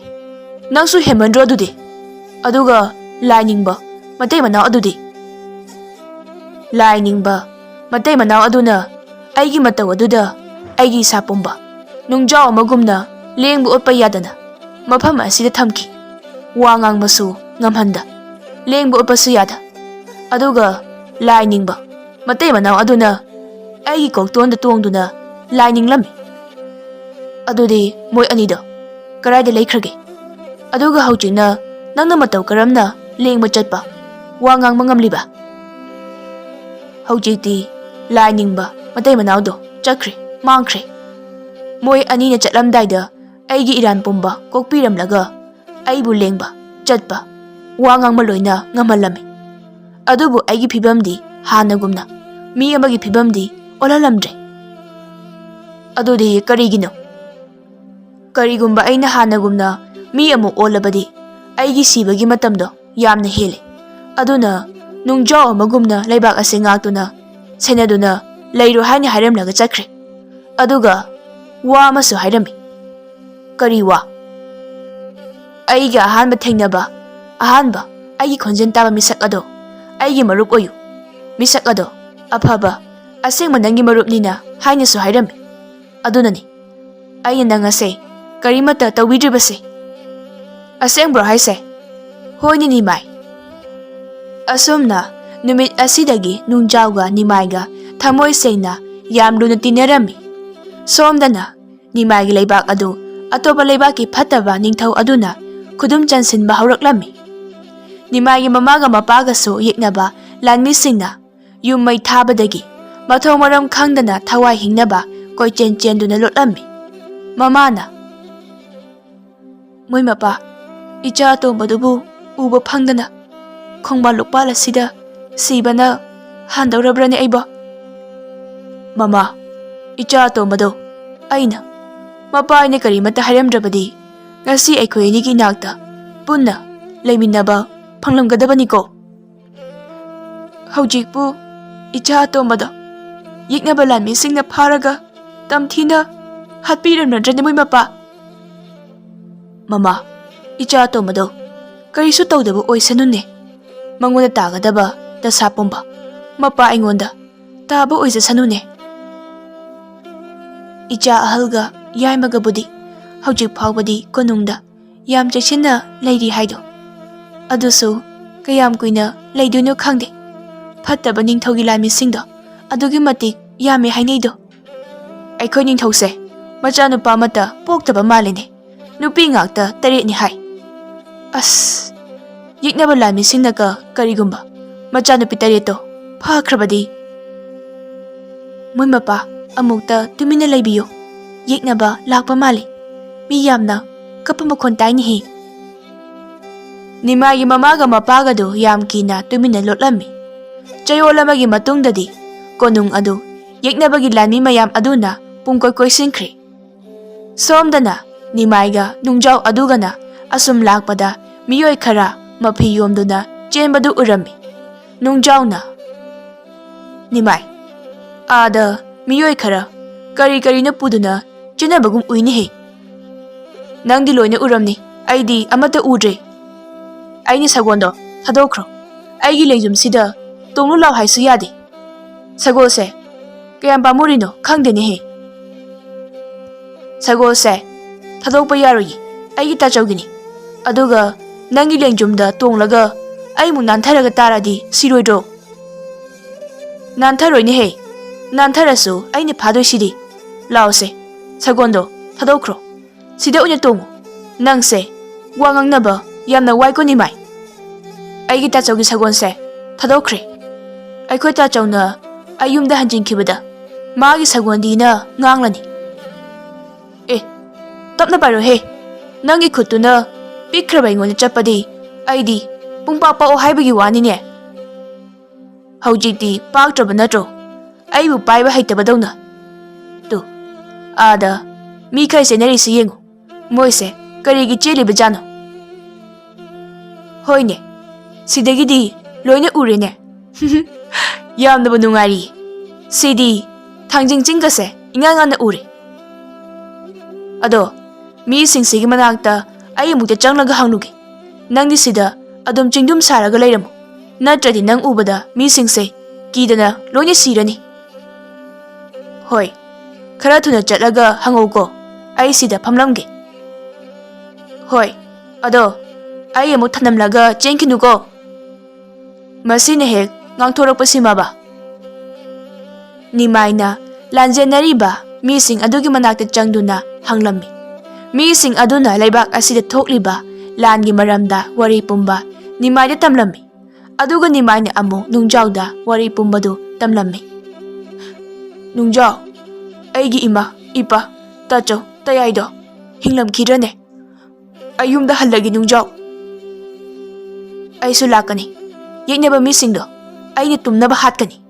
ꯅꯪꯁꯨ ꯍꯦꯟꯃꯟꯗ꯭ꯔꯣ ꯑꯗꯨꯗꯤ? ꯑꯗꯨꯒ ꯂꯥꯏ ꯅꯤꯡꯕ ꯃꯇꯩ ꯃꯅꯥꯎ ꯑꯗꯨꯗꯤ? ꯂꯥꯏ ꯅꯤꯡꯕ ꯃꯇꯩ ꯃꯅꯥꯎ ꯑꯗꯨꯅ ꯑꯩꯒꯤ ꯃꯇꯧ ꯑꯗꯨꯗ ꯑꯩꯒꯤ ꯏꯁꯥ ꯄꯨꯝꯕ ꯅꯨꯡꯖꯥꯎ ꯑꯃꯒꯨꯝꯅ ꯂꯦꯡꯕ ꯑꯣꯠꯄ ꯌꯥꯗꯅ ꯃꯐꯝ ꯑꯁꯤꯗ ꯊꯝꯈꯤ꯫ ꯋꯥ ꯉꯥꯡꯕꯁꯨ ꯉꯝꯍꯟꯗ, ꯂꯦꯡꯕ ꯑꯣꯠꯄꯁꯨ ꯌꯥꯗ꯫ ꯑꯗꯨꯒ ꯂꯥꯏ ꯅꯤꯡꯕ ꯃꯇꯩ ꯃꯅꯥꯎ ꯑꯗꯨꯅ ꯑꯩꯒꯤ ꯀꯣꯛꯇꯣꯟꯗ ꯇꯣꯡꯗꯨꯅ ꯂꯥꯏ ꯅꯤꯡꯂꯝꯃꯤ꯫ ꯑꯗꯨꯗꯤ ꯃꯣꯏ ꯑꯅꯤꯗꯣ ꯀꯗꯥꯏꯗ ꯂꯩꯈ꯭ꯔꯒꯦ? ꯑꯗꯨꯒ ꯍꯧꯖꯤꯛꯅ ꯅꯪꯅ ꯃꯇꯧ ꯀꯔꯝꯅ ꯂꯦꯡꯕ ꯆꯠꯄ, ꯋꯥ ꯉꯥꯡꯕ ꯉꯝꯂꯤꯕ? ꯍꯧꯖꯤꯛꯇꯤ ꯂꯥꯏ ꯅꯤꯡꯕ ꯃꯇꯩ ꯃꯅꯥꯎꯗꯣ ꯆꯠꯈ꯭ꯔꯦ, ꯃꯥꯡꯈ꯭ꯔꯦ꯫ ꯃꯣꯏ ꯑꯅꯤꯅ ꯆꯠꯂꯝꯗꯥꯏꯗ ꯑꯩꯒꯤ ꯏꯔꯥꯟ ꯄꯨꯝꯕ ꯀꯣꯛꯄꯤꯔꯝꯂꯒ ꯑꯩꯕꯨ ꯂꯦꯡꯕ, ꯆꯠꯄ, ꯋꯥ ꯉꯥꯡꯕ ꯂꯣꯏꯅ ꯉꯝꯍꯜꯂꯝꯃꯤ꯫ ꯑꯗꯨꯕꯨ ꯑꯩꯒꯤ ꯐꯤꯕꯝꯗꯤ ꯍꯥꯟꯅꯒꯨꯝꯅ ꯃꯤ ꯑꯃꯒꯤ ꯐꯤꯕꯝꯗꯤ ꯑꯣꯜꯍꯜꯂꯝꯗ꯭ꯔꯦ꯫ ꯑꯗꯨꯗꯤ ꯀꯔꯤꯒꯤꯅꯣ? ꯀꯔꯤꯒꯨꯝꯕ ꯑꯩꯅ ꯍꯥꯟꯅꯒꯨꯝꯅ ꯃꯤ ꯑꯃꯨꯛ ꯑꯣꯜꯂꯕꯗꯤ ꯑꯩꯒꯤ ꯁꯤꯕꯒꯤ ꯃꯇꯝꯗꯣ ꯌꯥꯝꯅ ꯍꯦꯜꯂꯦ꯫ ꯑꯗꯨꯅ ꯅꯨꯡꯖꯥꯎ ꯑꯃꯒꯨꯝꯅ ꯂꯩꯕꯥꯛ ꯑꯁꯤ ꯉꯥꯛꯇꯨꯅ, ꯁꯦꯟꯅꯗꯨꯅ ꯂꯩꯔꯣ ꯍꯥꯏꯅ ꯍꯥꯏꯔꯝꯂꯒ ꯆꯠꯈ꯭ꯔꯦ꯫ ꯑꯗꯨꯒ ꯋꯥ ꯑꯃꯁꯨ ꯍꯥꯏꯔꯝꯃꯤ꯫ "ꯀꯔꯤ ꯋꯥ?" "ꯑꯩꯒ ꯑꯍꯥꯟꯕ ꯊꯦꯡꯅꯕ, ꯑꯍꯥꯟꯕ ꯑꯩꯒꯤ ꯈꯣꯟꯖꯦꯜ ꯇꯥꯕ ꯃꯤꯁꯛ ꯑꯗꯣ ꯑꯩꯒꯤ ꯃꯔꯨꯞ ꯑꯣꯏꯌꯨ꯫ ꯃꯤꯁꯛ ꯑꯗꯣ ꯑꯐꯕ, ꯑꯁꯦꯡꯕ ꯅꯪꯒꯤ ꯃꯔꯨꯞꯅꯤꯅ ꯍꯥꯏꯅꯁꯨ ꯍꯥꯏꯔꯝꯃꯤ꯫ ꯑꯗꯨꯅꯅꯤ ꯑꯩꯅ ꯅꯪ ꯑꯁꯦ ꯀꯔꯤꯃꯠꯇ ꯇꯧꯕꯤꯗ꯭ꯔꯤꯕꯁꯦ꯫" "ꯑꯁꯦꯡꯕ꯭ꯔꯣ ꯍꯥꯏꯁꯦ?" "ꯍꯣꯏꯅꯦ ꯅꯤꯃꯥꯏ꯫" ꯑꯁꯨꯝꯅ ꯅꯨꯃꯤꯠ ꯑꯁꯤꯗꯒꯤ ꯅꯨꯡꯖꯥꯎꯒ ꯅꯤꯃꯥꯏꯒ ꯊꯃꯣꯏ ꯁꯦꯡꯅ ꯌꯥꯝ ꯂꯨꯅ ꯇꯤꯟꯅꯔꯝꯃꯤ꯫ ꯁꯣꯝꯗꯅ ꯅꯤꯃꯥꯏꯒꯤ ꯂꯩꯕꯥꯛ ꯑꯗꯨ ꯑꯇꯣꯞꯄ ꯂꯩꯕꯥꯛꯀꯤ ꯐꯠꯇꯕ ꯅꯤꯡꯊꯧ ꯑꯗꯨꯅ ꯈꯨꯗꯨꯝ ꯆꯟꯁꯤꯟꯕ ꯍꯧꯔꯛꯂꯝꯃꯤ꯫ ꯅꯤꯃꯥꯏꯒꯤ ꯃꯃꯥꯒ ꯃꯄꯥꯒꯁꯨ ꯌꯦꯛꯅꯕ ꯂꯥꯟꯃꯤꯁꯤꯡꯅ ꯌꯨꯝ ꯃꯩ ꯊꯥꯕꯗꯒꯤ ꯃꯊꯣꯡ ꯃꯔꯝ ꯈꯪꯗꯅ ꯊꯋꯥꯏ ꯍꯤꯡꯅꯕ ꯀꯣꯏꯆꯦꯟ ꯆꯦꯟꯗꯨꯅ ꯂꯣꯠꯂꯝꯃꯤ꯫ ꯃꯃꯥꯅ, "ꯃꯣꯏ ꯃꯄꯥ, ꯏꯆꯥ ꯑꯇꯣꯝꯕꯗꯨꯕꯨ ꯎꯕ ꯐꯪꯗꯅ ꯈꯣꯡꯕꯥꯜ ꯂꯨꯛꯄꯥꯜ ꯑꯁꯤꯗ ꯁꯤꯕꯅ ꯍꯥꯟꯗꯧꯔꯕ꯭ꯔꯅꯦ ꯑꯩꯕꯣ?" "ꯃꯃꯥ, ꯏꯆꯥ ꯑꯇꯣꯝꯕꯗꯣ ꯑꯩꯅ ꯃꯄꯥ ꯑꯩꯅ ꯀꯔꯤꯃꯠꯇ ꯍꯥꯏꯔꯝꯗ꯭ꯔꯕꯗꯤ ꯉꯁꯤ ꯑꯩꯈꯣꯏ ꯑꯅꯤꯒꯤ ꯏꯅꯥꯛꯇ ꯄꯨꯟꯅ ꯂꯩꯃꯤꯟꯅꯕ ꯐꯪꯂꯝꯒꯗꯕꯅꯤꯀꯣ꯫ ꯍꯧꯖꯤꯛꯄꯨ ꯏꯆꯥ ꯑꯇꯣꯝꯕꯗꯣ ꯌꯦꯛꯅꯕ ꯂꯥꯟꯃꯤꯁꯤꯡꯅ ꯐꯥꯔꯒ ꯇꯝꯊꯤꯅ ꯍꯥꯠꯄꯤꯔꯝꯅꯗ꯭ꯔꯅꯦ ꯃꯣꯏ ꯃꯄꯥ?" "ꯃꯃꯥ, ꯏꯆꯥ ꯑꯇꯣꯝꯕꯗꯣ ꯀꯔꯤꯁꯨ ꯇꯧꯗꯕ ꯑꯣꯏꯁꯅꯨꯅꯦ꯫ ꯃꯉꯣꯟꯗ ꯇꯥꯒꯗꯕ ꯗꯁꯥ ꯄꯨꯝꯕ ꯃꯄꯥ ꯑꯩꯉꯣꯟꯗ ꯇꯥꯕ ꯑꯣꯏꯖꯁꯅꯨꯅꯦ꯫" ꯏꯆꯥ ꯑꯍꯜꯒ ꯌꯥꯏꯃꯒꯕꯨꯗꯤ ꯍꯧꯖꯤꯛ ꯐꯥꯎꯕꯗꯤ ꯀꯣꯅꯨꯡꯗ ꯌꯥꯝ ꯆꯦꯛꯁꯤꯟꯅ ꯂꯩꯔꯤ ꯍꯥꯏꯗꯣ꯫ ꯑꯗꯨꯁꯨ ꯀꯌꯥꯝ ꯀꯨꯏꯅ ꯂꯩꯗꯣꯏꯅꯣ ꯈꯪꯗꯦ꯫ ꯐꯠꯇꯕ ꯅꯤꯡꯊꯧꯒꯤ ꯂꯥꯟꯃꯤꯁꯤꯡꯗꯣ ꯑꯗꯨꯛꯀꯤ ꯃꯇꯤꯛ ꯌꯥꯝꯃꯦ ꯍꯥꯏꯅꯩꯗꯣ꯫ ꯑꯩꯈꯣꯏ ꯅꯤꯡꯊꯧꯁꯦ ꯃꯆꯥꯅꯨꯄꯥ ꯑꯃꯠꯇ ꯄꯣꯛꯇꯕ ꯃꯥꯜꯂꯤꯅꯦ꯫ ꯅꯨꯄꯤ ꯉꯥꯛꯇ ꯇꯔꯦꯠꯅꯤ ꯍꯥꯏ꯫ ꯑꯁ, ꯌꯦꯛꯅꯕ ꯂꯥꯟꯃꯤꯁꯤꯡꯅꯒ ꯀꯔꯤꯒꯨꯝꯕ ꯃꯆꯥꯅꯨꯄꯤ ꯇꯔꯦꯠꯇꯣ ꯐꯥꯈ꯭ꯔꯕꯗꯤ? ꯃꯣꯏ ꯃꯄꯥ, ꯑꯃꯨꯛꯇ ꯇꯨꯃꯤꯟꯅ ꯂꯩꯕꯤꯌꯨ꯫ ꯌꯦꯛꯅꯕ ꯂꯥꯛꯄ ꯃꯥꯜꯂꯤ꯫ ꯃꯤ ꯌꯥꯝꯅ ꯀꯞꯄ ꯃꯈꯣꯟ ꯇꯥꯏꯅꯦꯍꯦ꯫ ꯅꯤꯃꯥꯏꯒꯤ ꯃꯃꯥꯒ ꯃꯄꯥꯒꯗꯨ ꯌꯥꯝ ꯀꯤꯅ ꯇꯨꯃꯤꯟꯅ ꯂꯣꯠꯂꯝꯃꯤ꯫ ꯆꯌꯣꯜ ꯑꯃꯒꯤ ꯃꯇꯨꯡꯗꯗꯤ ꯀꯣꯅꯨꯡ ꯑꯗꯨ ꯌꯦꯛꯅꯕꯒꯤ ꯂꯥꯟꯃꯤ ꯃꯌꯥꯝ ꯑꯗꯨꯅ ꯄꯨꯡꯀꯣꯏ ꯀꯣꯏꯁꯤꯟꯈ꯭ꯔꯦ꯫ ꯁꯣꯝꯗꯅ ꯅꯤꯃꯥꯏꯒ ꯅꯨꯡꯖꯥꯎ ꯑꯗꯨꯒꯅ ꯑꯁꯨꯝ ꯂꯥꯛꯄꯗ ꯃꯤꯑꯣꯏ ꯈꯔ ꯃꯐꯤ ꯌꯣꯝꯗꯨꯅ ꯆꯦꯟꯕꯗꯨ ꯎꯔꯝꯃꯤ꯫ ꯅꯨꯡꯖꯥꯎꯅ, "ꯅꯤꯃꯥꯏ, ꯑꯥꯗ ꯃꯤꯑꯣꯏ ꯈꯔ ꯀꯔꯤ ꯀꯔꯤꯅꯣ ꯄꯨꯗꯨꯅ ꯆꯦꯟꯅꯕꯒꯨꯝ ꯎꯏꯅꯦꯍꯦ꯫ ꯅꯪꯗꯤ ꯂꯣꯏꯅ ꯎꯔꯝꯅꯤ, ꯑꯩꯗꯤ ꯑꯃꯠꯇ ꯎꯗ꯭ꯔꯦ꯫ ꯑꯩꯅ ꯁꯒꯣꯜꯗꯣ ꯊꯥꯗꯣꯛꯈ꯭ꯔꯣ꯫ ꯑꯩꯒꯤ ꯂꯦꯡꯖꯨꯝꯁꯤꯗ ꯇꯣꯡꯂꯨ ꯂꯥꯎ ꯍꯥꯏꯁꯨ ꯌꯥꯗꯦ꯫ ꯁꯒꯣꯜꯁꯦ ꯀꯌꯥꯝ ꯄꯥꯝꯃꯨꯔꯤꯅꯣ ꯈꯪꯗꯦꯅꯦꯍꯦ꯫ ꯁꯒꯣꯜꯁꯦ ꯊꯥꯗꯣꯛꯄ ꯌꯥꯔꯣꯏꯌꯦ, ꯑꯩꯒꯤ ꯇꯥꯆꯧꯒꯤꯅꯤ꯫ ꯑꯗꯨꯒ ꯅꯪꯒꯤ ꯂꯦꯡꯖꯨꯝꯗ ꯇꯣꯡꯂꯒ ꯑꯩꯃꯨꯛ ꯅꯥꯟꯊꯔꯒ ꯇꯥꯔꯗꯤ ꯁꯤꯔꯣꯏꯗ꯭ꯔꯣ? ꯅꯥꯟꯊꯔꯣꯏꯅꯦꯍꯦ꯫ ꯅꯥꯟꯊꯔꯁꯨ ꯑꯩꯅ ꯐꯥꯗꯣꯏꯁꯤꯗꯤ꯫ ꯂꯥꯎꯁꯦ, ꯁꯒꯣꯜꯗꯣ ꯊꯥꯗꯣꯛꯈ꯭ꯔꯣ꯫ ꯁꯤꯗ ꯑꯣꯏꯅ ꯇꯣꯡꯉꯨ꯫ ꯅꯪꯁꯦ ꯋꯥ ꯉꯥꯡꯅꯕ ꯌꯥꯝꯅ ꯋꯥꯏꯀꯣ ꯅꯤꯃꯥꯏ꯫ ꯑꯩꯒꯤ ꯇꯥꯆꯧꯒꯤ ꯁꯒꯣꯜꯁꯦ ꯊꯥꯗꯣꯛꯈ꯭ꯔꯦ꯫ ꯑꯩꯈꯣꯏ ꯇꯥꯆꯧꯅ ꯑꯩ ꯌꯨꯝꯗ ꯍꯟꯖꯤꯟꯈꯤꯕꯗ ꯃꯥꯒꯤ ꯁꯒꯣꯜꯗꯤꯅ ꯉꯥꯡꯂꯅꯤ꯫ ꯑꯦ, ꯇꯞꯅ ꯄꯥꯏꯔꯣꯍꯦ꯫ ꯅꯪꯒꯤ ꯈꯨꯠꯇꯨꯅ ꯄꯤꯛꯈ꯭ꯔꯕ ꯑꯩꯉꯣꯟꯗ ꯆꯠꯄꯗꯤ ꯑꯩꯗꯤ ꯄꯨꯡꯄꯥꯛ ꯄꯥꯛꯑꯣ ꯍꯥꯏꯕꯒꯤ ꯋꯥꯅꯤꯅꯦ꯫ ꯍꯧꯖꯤꯛꯇꯤ ꯄꯥꯛꯇ꯭ꯔꯕ ꯅꯠꯇ꯭ꯔꯣ? ꯑꯩꯕꯨ ꯄꯥꯏꯕ ꯍꯩꯇꯕꯗꯧꯅ꯫ ꯇꯨ, ꯑꯥꯗ ꯃꯤ ꯈꯔ ꯆꯦꯟꯅꯔꯤꯁꯤ ꯌꯦꯡꯉꯨ꯫ ꯃꯣꯏꯁꯦ ꯀꯔꯤꯒꯤ ꯆꯦꯜꯂꯤꯕꯖꯥꯠꯅꯣ? ꯍꯣꯏꯅꯦ, ꯁꯤꯗꯒꯤꯗꯤ ꯂꯣꯏꯅ ꯎꯔꯦꯅꯦ꯫ ꯌꯥꯝꯅꯕꯨ ꯅꯨꯡꯉꯥꯏꯔꯤ꯫ ꯁꯤꯗꯤ ꯊꯥꯡꯖꯤꯡ ꯆꯤꯡꯒꯁꯦ ꯏꯉꯥꯟ ꯉꯥꯟꯅ ꯎꯔꯦ꯫ ꯑꯗꯣ ꯃꯤꯁꯤꯡꯁꯤꯒꯤ ꯃꯅꯥꯛꯇ ꯑꯩ ꯑꯃꯨꯛꯇ ꯆꯪꯂꯒ ꯍꯪꯂꯨꯒꯦ꯫ ꯅꯪꯗꯤ ꯁꯤꯗ ꯑꯗꯨꯝ ꯆꯤꯡꯗꯨꯝ ꯁꯥꯔꯒ ꯂꯩꯔꯝꯃꯨ, ꯅꯠꯇ꯭ꯔꯗꯤ ꯅꯪ ꯎꯕꯗ ꯃꯤꯁꯤꯡꯁꯦ ꯀꯤꯗꯅ ꯂꯣꯏꯅ ꯁꯤꯔꯅꯤ꯫ ꯍꯣꯏ, ꯈꯔ ꯊꯨꯅ ꯆꯠꯂꯒ ꯍꯪꯉꯧꯀꯣ, ꯑꯩ ꯁꯤꯗ ꯐꯝꯂꯝꯒꯦ꯫ ꯍꯣꯏ, ꯑꯗꯣ ꯑꯩ ꯑꯃꯨꯛ ꯊꯅꯝꯂꯒ ꯆꯦꯟꯈꯤꯅꯨꯀꯣ꯫ ꯃꯁꯤꯅ ꯍꯦꯛ ꯉꯥꯡꯊꯣꯔꯛꯄꯁꯤꯃꯕ꯫ ꯅꯤꯃꯥꯏꯅ ꯂꯥꯟꯖꯦꯟꯅꯔꯤꯕ ꯃꯤꯁꯤꯡ ꯑꯗꯨꯒꯤ ꯃꯅꯥꯛꯇ ꯆꯪꯗꯨꯅ ꯍꯪꯂꯝꯃꯤ꯫ ꯃꯤꯁꯤꯡ ꯑꯗꯨꯅ ꯂꯩꯕꯥꯛ ꯑꯁꯤꯗ ꯊꯣꯛꯂꯤꯕ ꯂꯥꯟꯒꯤ ꯃꯔꯝꯗ ꯋꯥꯔꯤ ꯄꯨꯝꯕ ꯅꯤꯃꯥꯏꯗ ꯇꯝꯂꯝꯃꯤ꯫ ꯑꯗꯨꯒ ꯅꯤꯃꯥꯏꯅ ꯑꯃꯨꯛ ꯅꯨꯡꯖꯥꯎꯗ ꯋꯥꯔꯤ ꯄꯨꯝꯕꯗꯨ ꯇꯝꯂꯝꯃꯤ꯫ ꯅꯨꯡꯖꯥꯎ, ꯑꯩꯒꯤ ꯏꯃꯥ, ꯏꯄꯥ, ꯇꯥꯆꯧ, ꯇꯌꯥꯏꯗꯣ ꯍꯤꯡꯂꯝꯈꯤꯗ꯭ꯔꯅꯦ? ꯑꯩ ꯌꯨꯝꯗ ꯍꯜꯂꯒꯦ ꯅꯨꯡꯖꯥꯎ꯫ ꯑꯩꯁꯨ ꯂꯥꯛꯀꯅꯤ꯫ ꯌꯦꯛꯅꯕ ꯃꯤꯁꯤꯡꯗꯣ ꯑꯩꯅ ꯇꯨꯝꯅꯕ ꯍꯥꯠꯀꯅꯤ꯫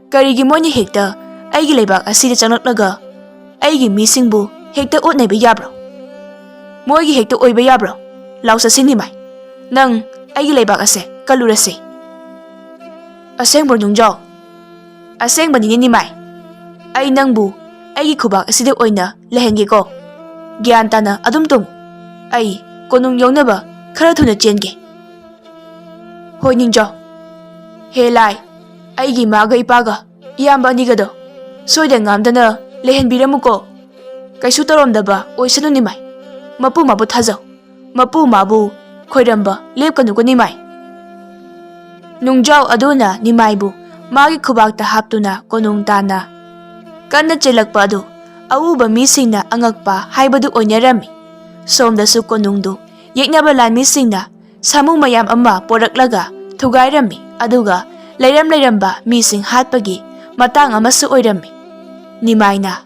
ꯀꯔꯤꯒꯤ ꯃꯣꯏꯅ ꯍꯦꯛꯇ ꯑꯩꯒꯤ ꯂꯩꯕꯥꯛ ꯑꯁꯤꯗ ꯆꯪꯂꯛꯂꯒ ꯑꯩꯒꯤ ꯃꯤꯁꯤꯡꯕꯨ ꯍꯦꯛꯇ ꯑꯣꯠꯅꯕ ꯌꯥꯕ꯭ꯔꯣ? ꯃꯣꯏꯒꯤ ꯍꯦꯛꯇ ꯑꯣꯏꯕ ꯌꯥꯕ꯭ꯔꯣ? ꯂꯥꯎ ꯆꯠꯁꯤ ꯅꯤꯃꯥꯏ꯫ ꯅꯪ ꯑꯩꯒꯤ ꯂꯩꯕꯥꯛ ꯑꯁꯦ ꯀꯜꯂꯨꯔꯁꯤ꯫ ꯑꯁꯦꯡꯕ꯭ꯔꯣ ꯅꯨꯡꯖꯥꯎ? ꯑꯁꯦꯡꯕꯅꯤꯅꯦ ꯅꯤꯃꯥꯏ꯫ ꯑꯩ ꯅꯪꯕꯨ ꯑꯩꯒꯤ ꯈꯨꯕꯥꯛ ꯑꯁꯤꯗ ꯑꯣꯏꯅ ꯂꯩꯍꯟꯒꯦꯀꯣ꯫ ꯒ꯭ꯌꯥꯟ ꯇꯥꯅ ꯑꯗꯨꯝ ꯇꯣꯡꯉꯨ꯫ ꯑꯩ ꯀꯣꯅꯨꯡ ꯌꯧꯅꯕ ꯈꯔ ꯊꯨꯅ ꯆꯦꯟꯒꯦ꯫ ꯍꯣꯏ, ꯅꯤꯡꯖꯥꯎ꯫ ꯍꯦ ꯂꯥꯏ, ꯑꯩꯒꯤ ꯏꯃꯥꯒ ꯏꯄꯥꯒ ꯏꯌꯥꯝꯕ ꯑꯅꯤꯒꯗꯣ ꯁꯣꯏꯗ ꯉꯥꯝꯗꯅ ꯂꯩꯍꯟꯕꯤꯔꯝꯃꯨꯀꯣ꯫ ꯀꯩꯁꯨ ꯇꯧꯔꯝꯗꯕ ꯑꯣꯏꯁꯅꯨ ꯅꯤꯃꯥꯏ꯫ ꯃꯄꯨ ꯃꯥꯕꯨ ꯊꯥꯖꯧ꯫ ꯃꯄꯨ ꯃꯥꯕꯨ ꯈꯣꯏꯔꯝꯕ ꯂꯦꯞꯀꯅꯨꯀꯣ ꯅꯤꯃꯥꯏ꯫ ꯅꯨꯡꯖꯥꯎ ꯑꯗꯨꯅ ꯅꯤꯃꯥꯏꯕꯨ ꯃꯥꯒꯤ ꯈꯨꯕꯥꯛꯇ ꯍꯥꯞꯇꯨꯅ ꯀꯣꯅꯨꯡ ꯇꯥꯟꯅ ꯀꯟꯅ ꯆꯦꯜꯂꯛꯄ ꯑꯗꯨ ꯑꯎꯕ ꯃꯤꯁꯤꯡꯅ ꯑꯉꯛꯄ ꯍꯥꯏꯕꯗꯨ ꯑꯣꯏꯅꯔꯝꯃꯤ꯫ ꯁꯣꯝꯗꯁꯨ ꯀꯣꯅꯨꯡꯗꯨ ꯌꯦꯛꯅꯕ ꯂꯥꯟꯃꯤꯁꯤꯡꯅ ꯁꯥꯃꯨ ꯃꯌꯥꯝ ꯑꯃ ꯄꯣꯔꯛꯂꯒ ꯊꯨꯒꯥꯏꯔꯝꯃꯤ, ꯑꯗꯨꯒ ꯂꯩꯔꯝ ꯂꯩꯔꯝꯕ ꯃꯤꯁꯤꯡ ꯍꯥꯠꯄꯒꯤ ꯃꯇꯥꯡ ꯑꯃꯁꯨ ꯑꯣꯏꯔꯝꯃꯤ꯫ ꯅꯤꯃꯥꯏꯅ,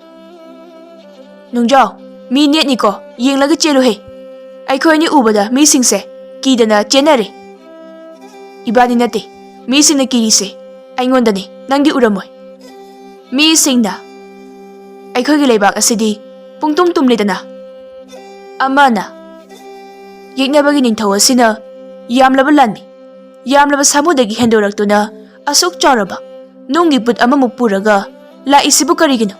"ꯅꯨꯡꯖꯥꯎ, ꯃꯤ ꯅꯦꯠꯅꯤꯀꯣ, ꯌꯦꯡꯂꯒ ꯆꯦꯜꯂꯨꯍꯦ꯫ ꯑꯩꯈꯣꯏ ꯑꯅꯤ ꯎꯕꯗ ꯃꯤꯁꯤꯡꯁꯦ ꯀꯤꯗꯅ ꯆꯦꯟꯅꯔꯦ꯫ ꯏꯕꯥꯅꯤ ꯅꯠꯇꯦ, ꯃꯤꯁꯤꯡꯅ ꯀꯤꯔꯤꯁꯦ ꯑꯩꯉꯣꯟꯗꯅꯤ, ꯅꯪꯗꯤ ꯎꯔꯝꯃꯣꯏ꯫" ꯃꯤꯁꯤꯡꯅ, "ꯑꯩꯈꯣꯏꯒꯤ ꯂꯩꯕꯥꯛ ꯑꯁꯤꯗꯤ ꯄꯨꯡꯇꯨꯝ ꯇꯨꯝꯂꯦꯗꯅ꯫" ꯑꯃꯅ, "ꯌꯦꯛꯅꯕꯒꯤ ꯅꯤꯡꯊꯧ ꯑꯁꯤꯅ ꯌꯥꯝꯂꯕ ꯂꯥꯟꯃꯤ, ꯌꯥꯝꯂꯕ ꯁꯥꯃꯨꯗꯒꯤ ꯍꯦꯟꯗꯣꯔꯛꯇꯨꯅ ꯑꯁꯨꯛ ꯆꯥꯎꯔꯕ ꯅꯨꯡꯒꯤ ꯕꯨꯠ ꯑꯃꯃꯨꯛ ꯄꯨꯔꯒ ꯂꯥꯛꯏꯁꯤꯕꯨ ꯀꯔꯤꯒꯤꯅꯣ?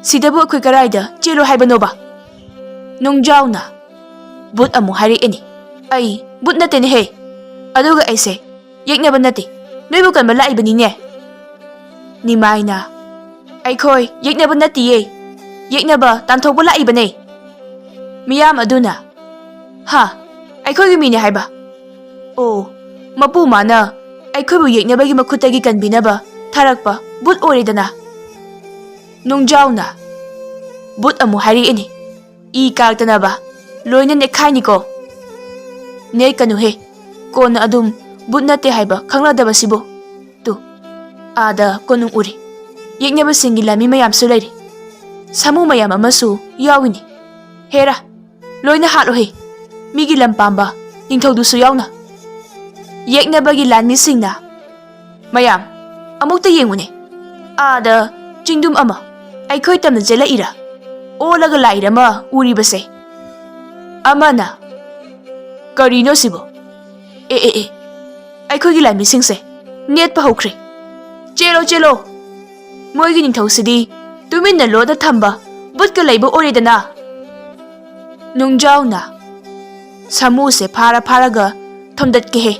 ꯁꯤꯗꯕꯨ ꯑꯩꯈꯣꯏ ꯀꯔꯥꯏꯗ ꯆꯦꯜꯂꯨ ꯍꯥꯏꯕꯅꯣꯕ?" ꯅꯨꯡꯖꯥꯎꯅ, "ꯕꯨꯠ ꯑꯃꯨꯛ ꯍꯥꯏꯔꯛꯑꯦꯅꯦ꯫ ꯑꯩ ꯕꯨꯠ ꯅꯠꯇꯦꯅꯦꯍꯦ꯫ ꯑꯗꯨꯒ ꯑꯩꯁꯦ ꯌꯦꯛꯅꯕ ꯅꯠꯇꯦ, ꯅꯣꯏꯕꯨ ꯀꯟꯕ ꯂꯥꯛꯏꯕꯅꯤꯅꯦ꯫" ꯅꯤꯃꯥꯏꯅ, "ꯑꯩꯈꯣꯏ ꯌꯦꯛꯅꯕ ꯅꯠꯇꯤꯌꯦ, ꯌꯦꯛꯅꯕ ꯇꯥꯟꯊꯣꯛꯄ ꯂꯥꯛꯏꯕꯅꯦ꯫" ꯃꯤꯌꯥꯝ ꯑꯗꯨꯅ, "ꯍꯥ, ꯑꯩꯈꯣꯏꯒꯤ ꯃꯤꯅꯦ ꯍꯥꯏꯕ? ꯑꯣ, ꯃꯄꯨ ꯃꯥꯅ ꯑꯩꯈꯣꯏꯕꯨ ꯌꯦꯛꯅꯕꯒꯤ ꯃꯈꯨꯠꯇꯒꯤ ꯀꯟꯕꯤꯅꯕ ꯊꯥꯔꯛꯄ ꯕꯨꯠ ꯑꯣꯏꯔꯦꯗꯅ꯫" ꯅꯨꯡꯖꯥꯎꯅ, "ꯕꯨꯠ ꯑꯃꯨꯛ ꯍꯥꯏꯔꯛꯑꯦꯅꯦ꯫ ꯏ ꯀꯥꯔꯛꯇꯅꯕ ꯂꯣꯏꯅ ꯅꯦꯠꯈꯥꯏꯅꯤꯀꯣ꯫" "ꯅꯦꯠꯀꯅꯨꯍꯦ, ꯀꯣꯟꯅ ꯑꯗꯨꯝ ꯕꯨꯠ ꯅꯠꯇꯦ ꯍꯥꯏꯕ ꯈꯪꯂꯗꯕꯁꯤꯕꯨ꯫ ꯇꯨ, ꯑꯥꯗ ꯀꯣꯅꯨꯡ ꯎꯔꯤ꯫ ꯌꯦꯛꯅꯕꯁꯤꯡꯒꯤ ꯂꯥꯟꯃꯤ ꯃꯌꯥꯝꯁꯨ ꯂꯩꯔꯤ꯫ ꯁꯥꯃꯨ ꯃꯌꯥꯝ ꯑꯃꯁꯨ ꯌꯥꯎꯏꯅꯤ꯫ ꯍꯦꯔꯥ, ꯂꯣꯏꯅ ꯍꯥꯠꯂꯨꯍꯦ, ꯃꯤꯒꯤ ꯂꯝ ꯄꯥꯝꯕ ꯅꯤꯡꯊꯧꯗꯨꯁꯨ ꯌꯥꯎꯅ꯫ ꯌꯦꯛꯅꯕꯒꯤ ꯂꯥꯟꯃꯤꯁꯤꯡꯅ, ꯃꯌꯥꯝ, ꯑꯃꯨꯛꯇ ꯌꯦꯡꯉꯨꯅꯦ, ꯑꯥꯗ ꯆꯤꯡꯗꯨꯝ ꯑꯃ ꯑꯩꯈꯣꯏ ꯇꯝꯅ ꯆꯦꯜꯂꯛꯏꯔꯥ, ꯑꯣꯜꯂꯒ ꯂꯥꯛꯏꯔ ꯑꯃ ꯎꯔꯤꯕꯁꯦ꯫" ꯑꯃꯅ, "ꯀꯔꯤꯅꯣ ꯁꯤꯕꯣ? ꯑꯦ, ꯑꯦ, ꯑꯦ, ꯑꯩꯈꯣꯏꯒꯤ ꯂꯥꯟꯃꯤꯁꯤꯡꯁꯦ ꯅꯦꯠꯄ ꯍꯧꯈ꯭ꯔꯦ꯫ ꯆꯦꯜꯂꯣ, ꯆꯦꯜꯂꯣ!" ꯃꯣꯏꯒꯤ ꯅꯤꯡꯊꯧꯁꯤꯗꯤ ꯇꯨꯃꯤꯟꯅ ꯂꯣꯠꯅ ꯊꯝꯕ ꯕꯨꯠꯀ ꯂꯩꯕ ꯑꯣꯏꯔꯦꯗꯅ꯫ ꯅꯨꯡꯖꯥꯎꯅ ꯁꯥꯃꯨꯁꯦ ꯐꯥꯔ ꯐꯥꯔꯒ ꯊꯣꯝꯗꯠꯀꯦꯍꯦ꯫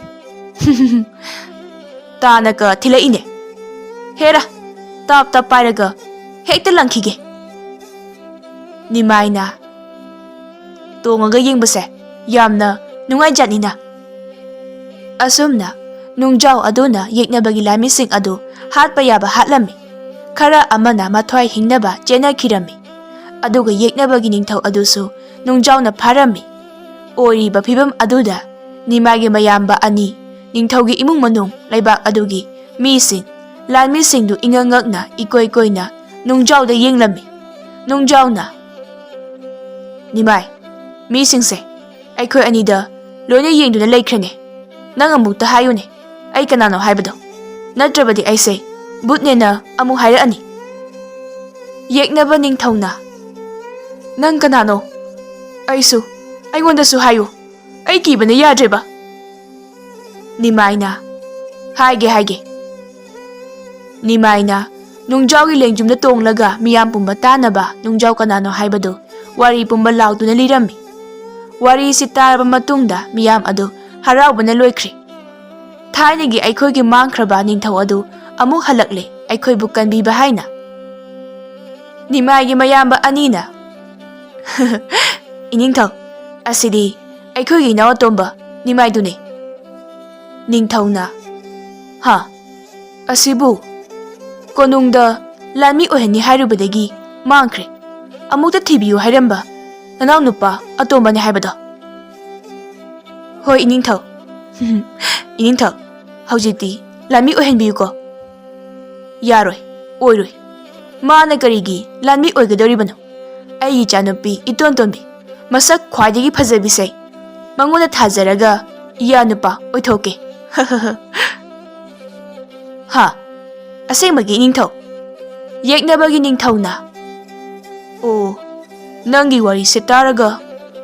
ꯇꯥꯅꯒ ꯊꯤꯜꯂꯛꯏꯅꯦ꯫ ꯍꯦꯔꯥ, ꯇꯥꯞ ꯇꯥꯞ ꯄꯥꯏꯔꯒ ꯍꯦꯛꯇ ꯂꯪꯈꯤꯒꯦ꯫ ꯅꯤꯃꯥꯏꯅ ꯇꯣꯡꯉꯒ ꯌꯦꯡꯕꯁꯦ ꯌꯥꯝꯅ ꯅꯨꯡꯉꯥꯏꯖꯥꯠꯅꯤꯅ꯫ ꯑꯁꯨꯝꯅ ꯅꯨꯡꯖꯥꯎ ꯑꯗꯨꯅ ꯌꯦꯛꯅꯕꯒꯤ ꯂꯥꯟꯃꯤꯁꯤꯡ ꯑꯗꯨ ꯍꯥꯠꯄ ꯌꯥꯕ ꯍꯥꯠꯂꯝꯃꯤ꯫ ꯈꯔ ꯑꯃꯅ ꯃꯊ꯭ꯋꯥꯏ ꯍꯤꯡꯅꯕ ꯆꯦꯟꯅꯈꯤꯔꯝꯃꯤ꯫ ꯑꯗꯨꯒ ꯌꯦꯛꯅꯕꯒꯤ ꯅꯤꯡꯊꯧ ꯑꯗꯨꯁꯨ ꯅꯨꯡꯖꯥꯎꯅ ꯐꯥꯔꯝꯃꯤ꯫ ꯑꯣꯏꯔꯤꯕ ꯐꯤꯕꯝ ꯑꯗꯨꯗ ꯅꯤꯃꯥꯏꯒꯤ ꯃꯌꯥꯝꯕ ꯑꯅꯤ, ꯅꯤꯡꯊꯧꯒꯤ ꯏꯃꯨꯡ ꯃꯅꯨꯡ, ꯂꯩꯕꯥꯛ ꯑꯗꯨꯒꯤ ꯃꯤꯁꯤꯡ, ꯂꯥꯟꯃꯤꯁꯤꯡꯗꯨ ꯏꯉꯛ ꯉꯛꯅ ꯏꯀꯣꯏ ꯀꯣꯏꯅ ꯅꯨꯡꯖꯥꯎꯗ ꯌꯦꯡꯂꯝꯃꯤ꯫ ꯅꯨꯡꯖꯥꯎꯅ, "ꯅꯤꯃꯥꯏ, ꯃꯤꯁꯤꯡꯁꯦ ꯑꯩꯈꯣꯏ ꯑꯅꯤꯗ ꯂꯣꯏꯅ ꯌꯦꯡꯗꯨꯅ ꯂꯩꯈ꯭ꯔꯦꯅꯦ꯫ ꯅꯪ ꯑꯃꯨꯛꯇ ꯍꯥꯏꯌꯨꯅꯦ, ꯑꯩ ꯀꯅꯥꯅꯣ ꯍꯥꯏꯕꯗꯣ? ꯅꯠꯇ꯭ꯔꯕꯗꯤ ꯑꯩꯁꯦ ꯕꯨꯠꯅꯦꯅ ꯑꯃꯨꯛ ꯍꯥꯏꯔꯛꯑꯅꯤ꯫" ꯌꯦꯛꯅꯕ ꯅꯤꯡꯊꯧꯅ, "ꯅꯪ ꯀꯅꯥꯅꯣ? ꯑꯩꯁꯨ, ꯑꯩꯉꯣꯟꯗꯁꯨ ꯍꯥꯏꯌꯨ꯫ ꯑꯩ ꯀꯤꯕꯅ ꯌꯥꯗ꯭ꯔꯦꯕ꯫" ꯅꯤꯃꯥꯏꯅ, "ꯍꯥꯏꯒꯦ, ꯍꯥꯏꯒꯦ꯫" ꯅꯤꯃꯥꯏꯅ ꯅꯨꯡꯖꯥꯎꯒꯤ ꯂꯦꯡꯖꯨꯝꯗ ꯇꯣꯡꯂꯒ ꯃꯤꯌꯥꯝ ꯄꯨꯝꯕ ꯇꯥꯅꯕ ꯅꯨꯡꯖꯥꯎ ꯀꯅꯥꯅꯣ ꯍꯥꯏꯕꯗꯨ ꯋꯥꯔꯤ ꯄꯨꯝꯕ ꯂꯥꯎꯗꯨꯅ ꯂꯤꯔꯝꯃꯤ꯫ ꯋꯥꯔꯤꯁꯤ ꯇꯥꯔꯕ ꯃꯇꯨꯡꯗ ꯃꯤꯌꯥꯝ ꯑꯗꯨ ꯍꯔꯥꯎꯕꯅ ꯂꯣꯏꯈ꯭ꯔꯦ꯫ ꯊꯥꯏꯅꯒꯤ ꯑꯩꯈꯣꯏꯒꯤ ꯃꯥꯡꯈ꯭ꯔꯕ ꯅꯤꯡꯊꯧ ꯑꯗꯨ ꯑꯃꯨꯛ ꯍꯜꯂꯛꯂꯦ, ꯑꯩꯈꯣꯏꯕꯨ ꯀꯟꯕꯤꯕ ꯍꯥꯏꯅ꯫ ꯅꯤꯃꯥꯏꯒꯤ ꯃꯌꯥꯝꯕ ꯑꯅꯤꯅ, "ꯏꯅꯤꯡꯊꯧ, ꯑꯁꯤꯗꯤ ꯑꯩꯈꯣꯏꯒꯤ ꯏꯅꯥꯎ ꯑꯇꯣꯝꯕ ꯅꯤꯃꯥꯏꯗꯨꯅꯤ꯫" ꯅꯤꯡꯊꯧꯅ, "ꯍꯥ, ꯑꯁꯤꯕꯨ ꯀꯣꯅꯨꯡꯗ ꯂꯥꯟꯃꯤ ꯑꯣꯏꯍꯟꯅꯤ ꯍꯥꯏꯔꯨꯕꯗꯒꯤ ꯃꯥꯡꯈ꯭ꯔꯦ꯫ ꯑꯃꯨꯛꯇ ꯊꯤꯕꯤꯌꯨ ꯍꯥꯏꯔꯝꯕ ꯅꯅꯥꯎ ꯅꯨꯄꯥ ꯑꯇꯣꯝꯕꯅꯤ ꯍꯥꯏꯕꯗꯣ꯫" "ꯍꯣꯏ, ꯏꯅꯤꯡꯊꯧ꯫" "ꯏꯅꯤꯡꯊꯧ, ꯍꯧꯖꯤꯛꯇꯤ ꯂꯥꯟꯃꯤ ꯑꯣꯏꯍꯟꯕꯤꯌꯨꯀꯣ꯫" "ꯌꯥꯔꯣꯏ, ꯑꯣꯏꯔꯣꯏ꯫ ꯃꯥꯅ ꯀꯔꯤꯒꯤ ꯂꯥꯟꯃꯤ ꯑꯣꯏꯒꯗꯧꯔꯤꯕꯅꯣ? ꯑꯩꯒꯤ ꯏꯆꯥꯅꯨꯄꯤ ꯏꯇꯣꯟ ꯇꯣꯟꯕꯤ, ꯃꯁꯛ ꯈ꯭ꯋꯥꯏꯗꯒꯤ ꯐꯖꯕꯤꯁꯦ, ꯃꯉꯣꯟꯗ ꯊꯥꯖꯔꯒ ꯏꯌꯥ ꯅꯨꯄꯥ ꯑꯣꯏꯊꯣꯛꯀꯦ꯫" "ꯍꯥ? ꯑꯁꯦꯡꯕꯒꯤ ꯅꯤꯡꯊꯧ?" ꯌꯦꯛꯅꯕꯒꯤ ꯅꯤꯡꯊꯧꯅ, "ꯑꯣ, ꯅꯪꯒꯤ ꯋꯥꯔꯤꯁꯦ ꯇꯥꯔꯒ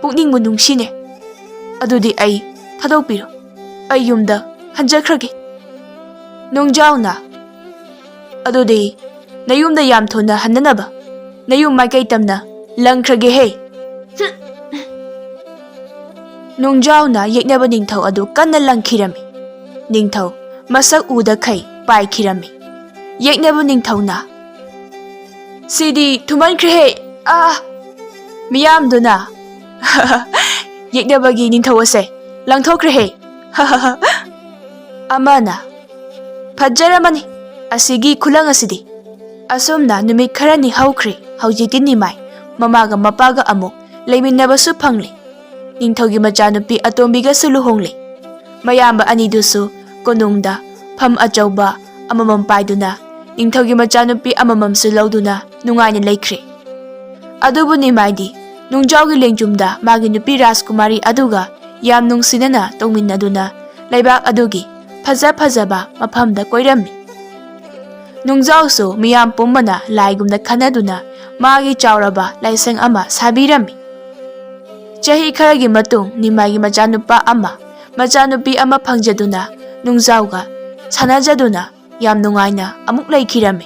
ꯄꯨꯛꯅꯤꯡꯕꯨ ꯅꯨꯡꯁꯤꯅꯦ꯫ ꯑꯗꯨꯗꯤ ꯑꯩ ꯊꯥꯗꯣꯛꯄꯤꯔꯣ, ꯑꯩ ꯌꯨꯝꯗ ꯍꯟꯖꯈ꯭ꯔꯒꯦ꯫" ꯅꯨꯡꯖꯥꯎꯅ, "ꯑꯗꯨꯗꯤ ꯅꯌꯨꯝꯗ ꯌꯥꯝ ꯊꯨꯅ ꯍꯟꯅꯅꯕ ꯅꯌꯨꯝ ꯃꯥꯏꯀꯩ ꯇꯝꯅ ꯂꯪꯈ꯭ꯔꯒꯦꯍꯦ꯫ ꯅꯨꯡꯖꯥꯎꯅ ꯌꯦꯛꯅꯕ ꯅꯤꯡꯊꯧ ꯑꯗꯨ ꯀꯟꯅ ꯂꯪꯈꯤꯔꯝꯃꯤ꯫ ꯅꯤꯡꯊꯧ ꯃꯁꯛ ꯎꯗꯈꯩ ꯄꯥꯏꯈꯤꯔꯝꯃꯤ꯫ ꯌꯦꯛꯅꯕ ꯅꯤꯡꯊꯧꯅ, "ꯁꯤꯗꯤ ꯊꯨꯃꯟꯈ꯭ꯔꯦꯍꯦ! ꯑꯥ!" ꯃꯤꯌꯥꯝꯗꯨꯅ, "ꯌꯦꯛꯅꯕꯒꯤ ꯅꯤꯡꯊꯧ ꯑꯁꯦ ꯂꯪꯊꯣꯛꯈ꯭ꯔꯦꯍꯦ!" ꯑꯃꯅ, "ꯐꯖꯔꯝꯃꯅꯤ ꯑꯁꯤꯒꯤ ꯈꯨꯂꯪ ꯑꯁꯤꯗꯤ"꯫ ꯑꯁꯨꯝꯅ ꯅꯨꯃꯤꯠ ꯈꯔꯅꯤ ꯍꯧꯈ꯭ꯔꯦ꯫ ꯍꯧꯖꯤꯛꯇꯤ ꯅꯤꯃꯥꯏ ꯃꯃꯥꯒ ꯃꯄꯥꯒ ꯑꯃꯨꯛ ꯂꯩꯃꯤꯟꯅꯕꯁꯨ ꯐꯪꯂꯦ꯫ ꯅꯤꯡꯊꯧꯒꯤ ꯃꯆꯥꯅꯨꯄꯤ ꯑꯇꯣꯝꯕꯤꯒꯁꯨ ꯂꯨꯍꯣꯡꯂꯦ꯫ ꯃꯌꯥꯝꯕ ꯑꯅꯤꯗꯨꯁꯨ ꯀꯣꯅꯨꯡꯗ ꯐꯝ ꯑꯆꯧꯕ ꯑꯃꯃꯝ ꯄꯥꯏꯗꯨꯅ ꯅꯤꯡꯊꯧꯒꯤ ꯃꯆꯥꯅꯨꯄꯤ ꯑꯃꯃꯝꯁꯨ ꯂꯧꯗꯨꯅ ꯅꯨꯡꯉꯥꯏꯅ ꯂꯩꯈ꯭ꯔꯦ꯫ ꯑꯗꯨꯕꯨ ꯅꯤꯃꯥꯏꯗꯤ ꯅꯨꯡꯖꯥꯎꯒꯤ ꯂꯦꯡꯖꯨꯝꯗ ꯃꯥꯒꯤ ꯅꯨꯄꯤ ꯔꯥꯖꯀꯨꯃꯥꯔꯤ ꯑꯗꯨꯒ ꯌꯥꯝ ꯅꯨꯡꯁꯤꯅꯅ ꯇꯣꯡꯃꯤꯟꯅꯗꯨꯅ ꯂꯩꯕꯥꯛ ꯑꯗꯨꯒꯤ ꯐꯖ ꯐꯖꯕ ꯃꯐꯝꯗ ꯀꯣꯏꯔꯝꯃꯤ꯫ ꯅꯨꯡꯖꯥꯎꯁꯨ ꯃꯤꯌꯥꯝ ꯄꯨꯝꯕꯅ ꯂꯥꯏꯒꯨꯝꯅ ꯈꯟꯅꯗꯨꯅ ꯃꯥꯒꯤ ꯆꯥꯎꯔꯕ ꯂꯥꯏꯁꯪ ꯑꯃ ꯁꯥꯕꯤꯔꯝꯃꯤ꯫ ꯆꯍꯤ ꯈꯔꯒꯤ ꯃꯇꯨꯡ ꯅꯤꯃꯥꯏꯒꯤ ꯃꯆꯥꯅꯨꯄꯥ ꯑꯃ, ꯃꯆꯥꯅꯨꯄꯤ ꯑꯃ ꯐꯪꯖꯗꯨꯅ ꯅꯨꯡꯖꯥꯎꯒ ꯁꯥꯟꯅꯖꯗꯨꯅ ꯌꯥꯝ ꯅꯨꯡꯉꯥꯏꯅ ꯑꯃꯨꯛ ꯂꯩꯈꯤꯔꯝꯃꯤ꯫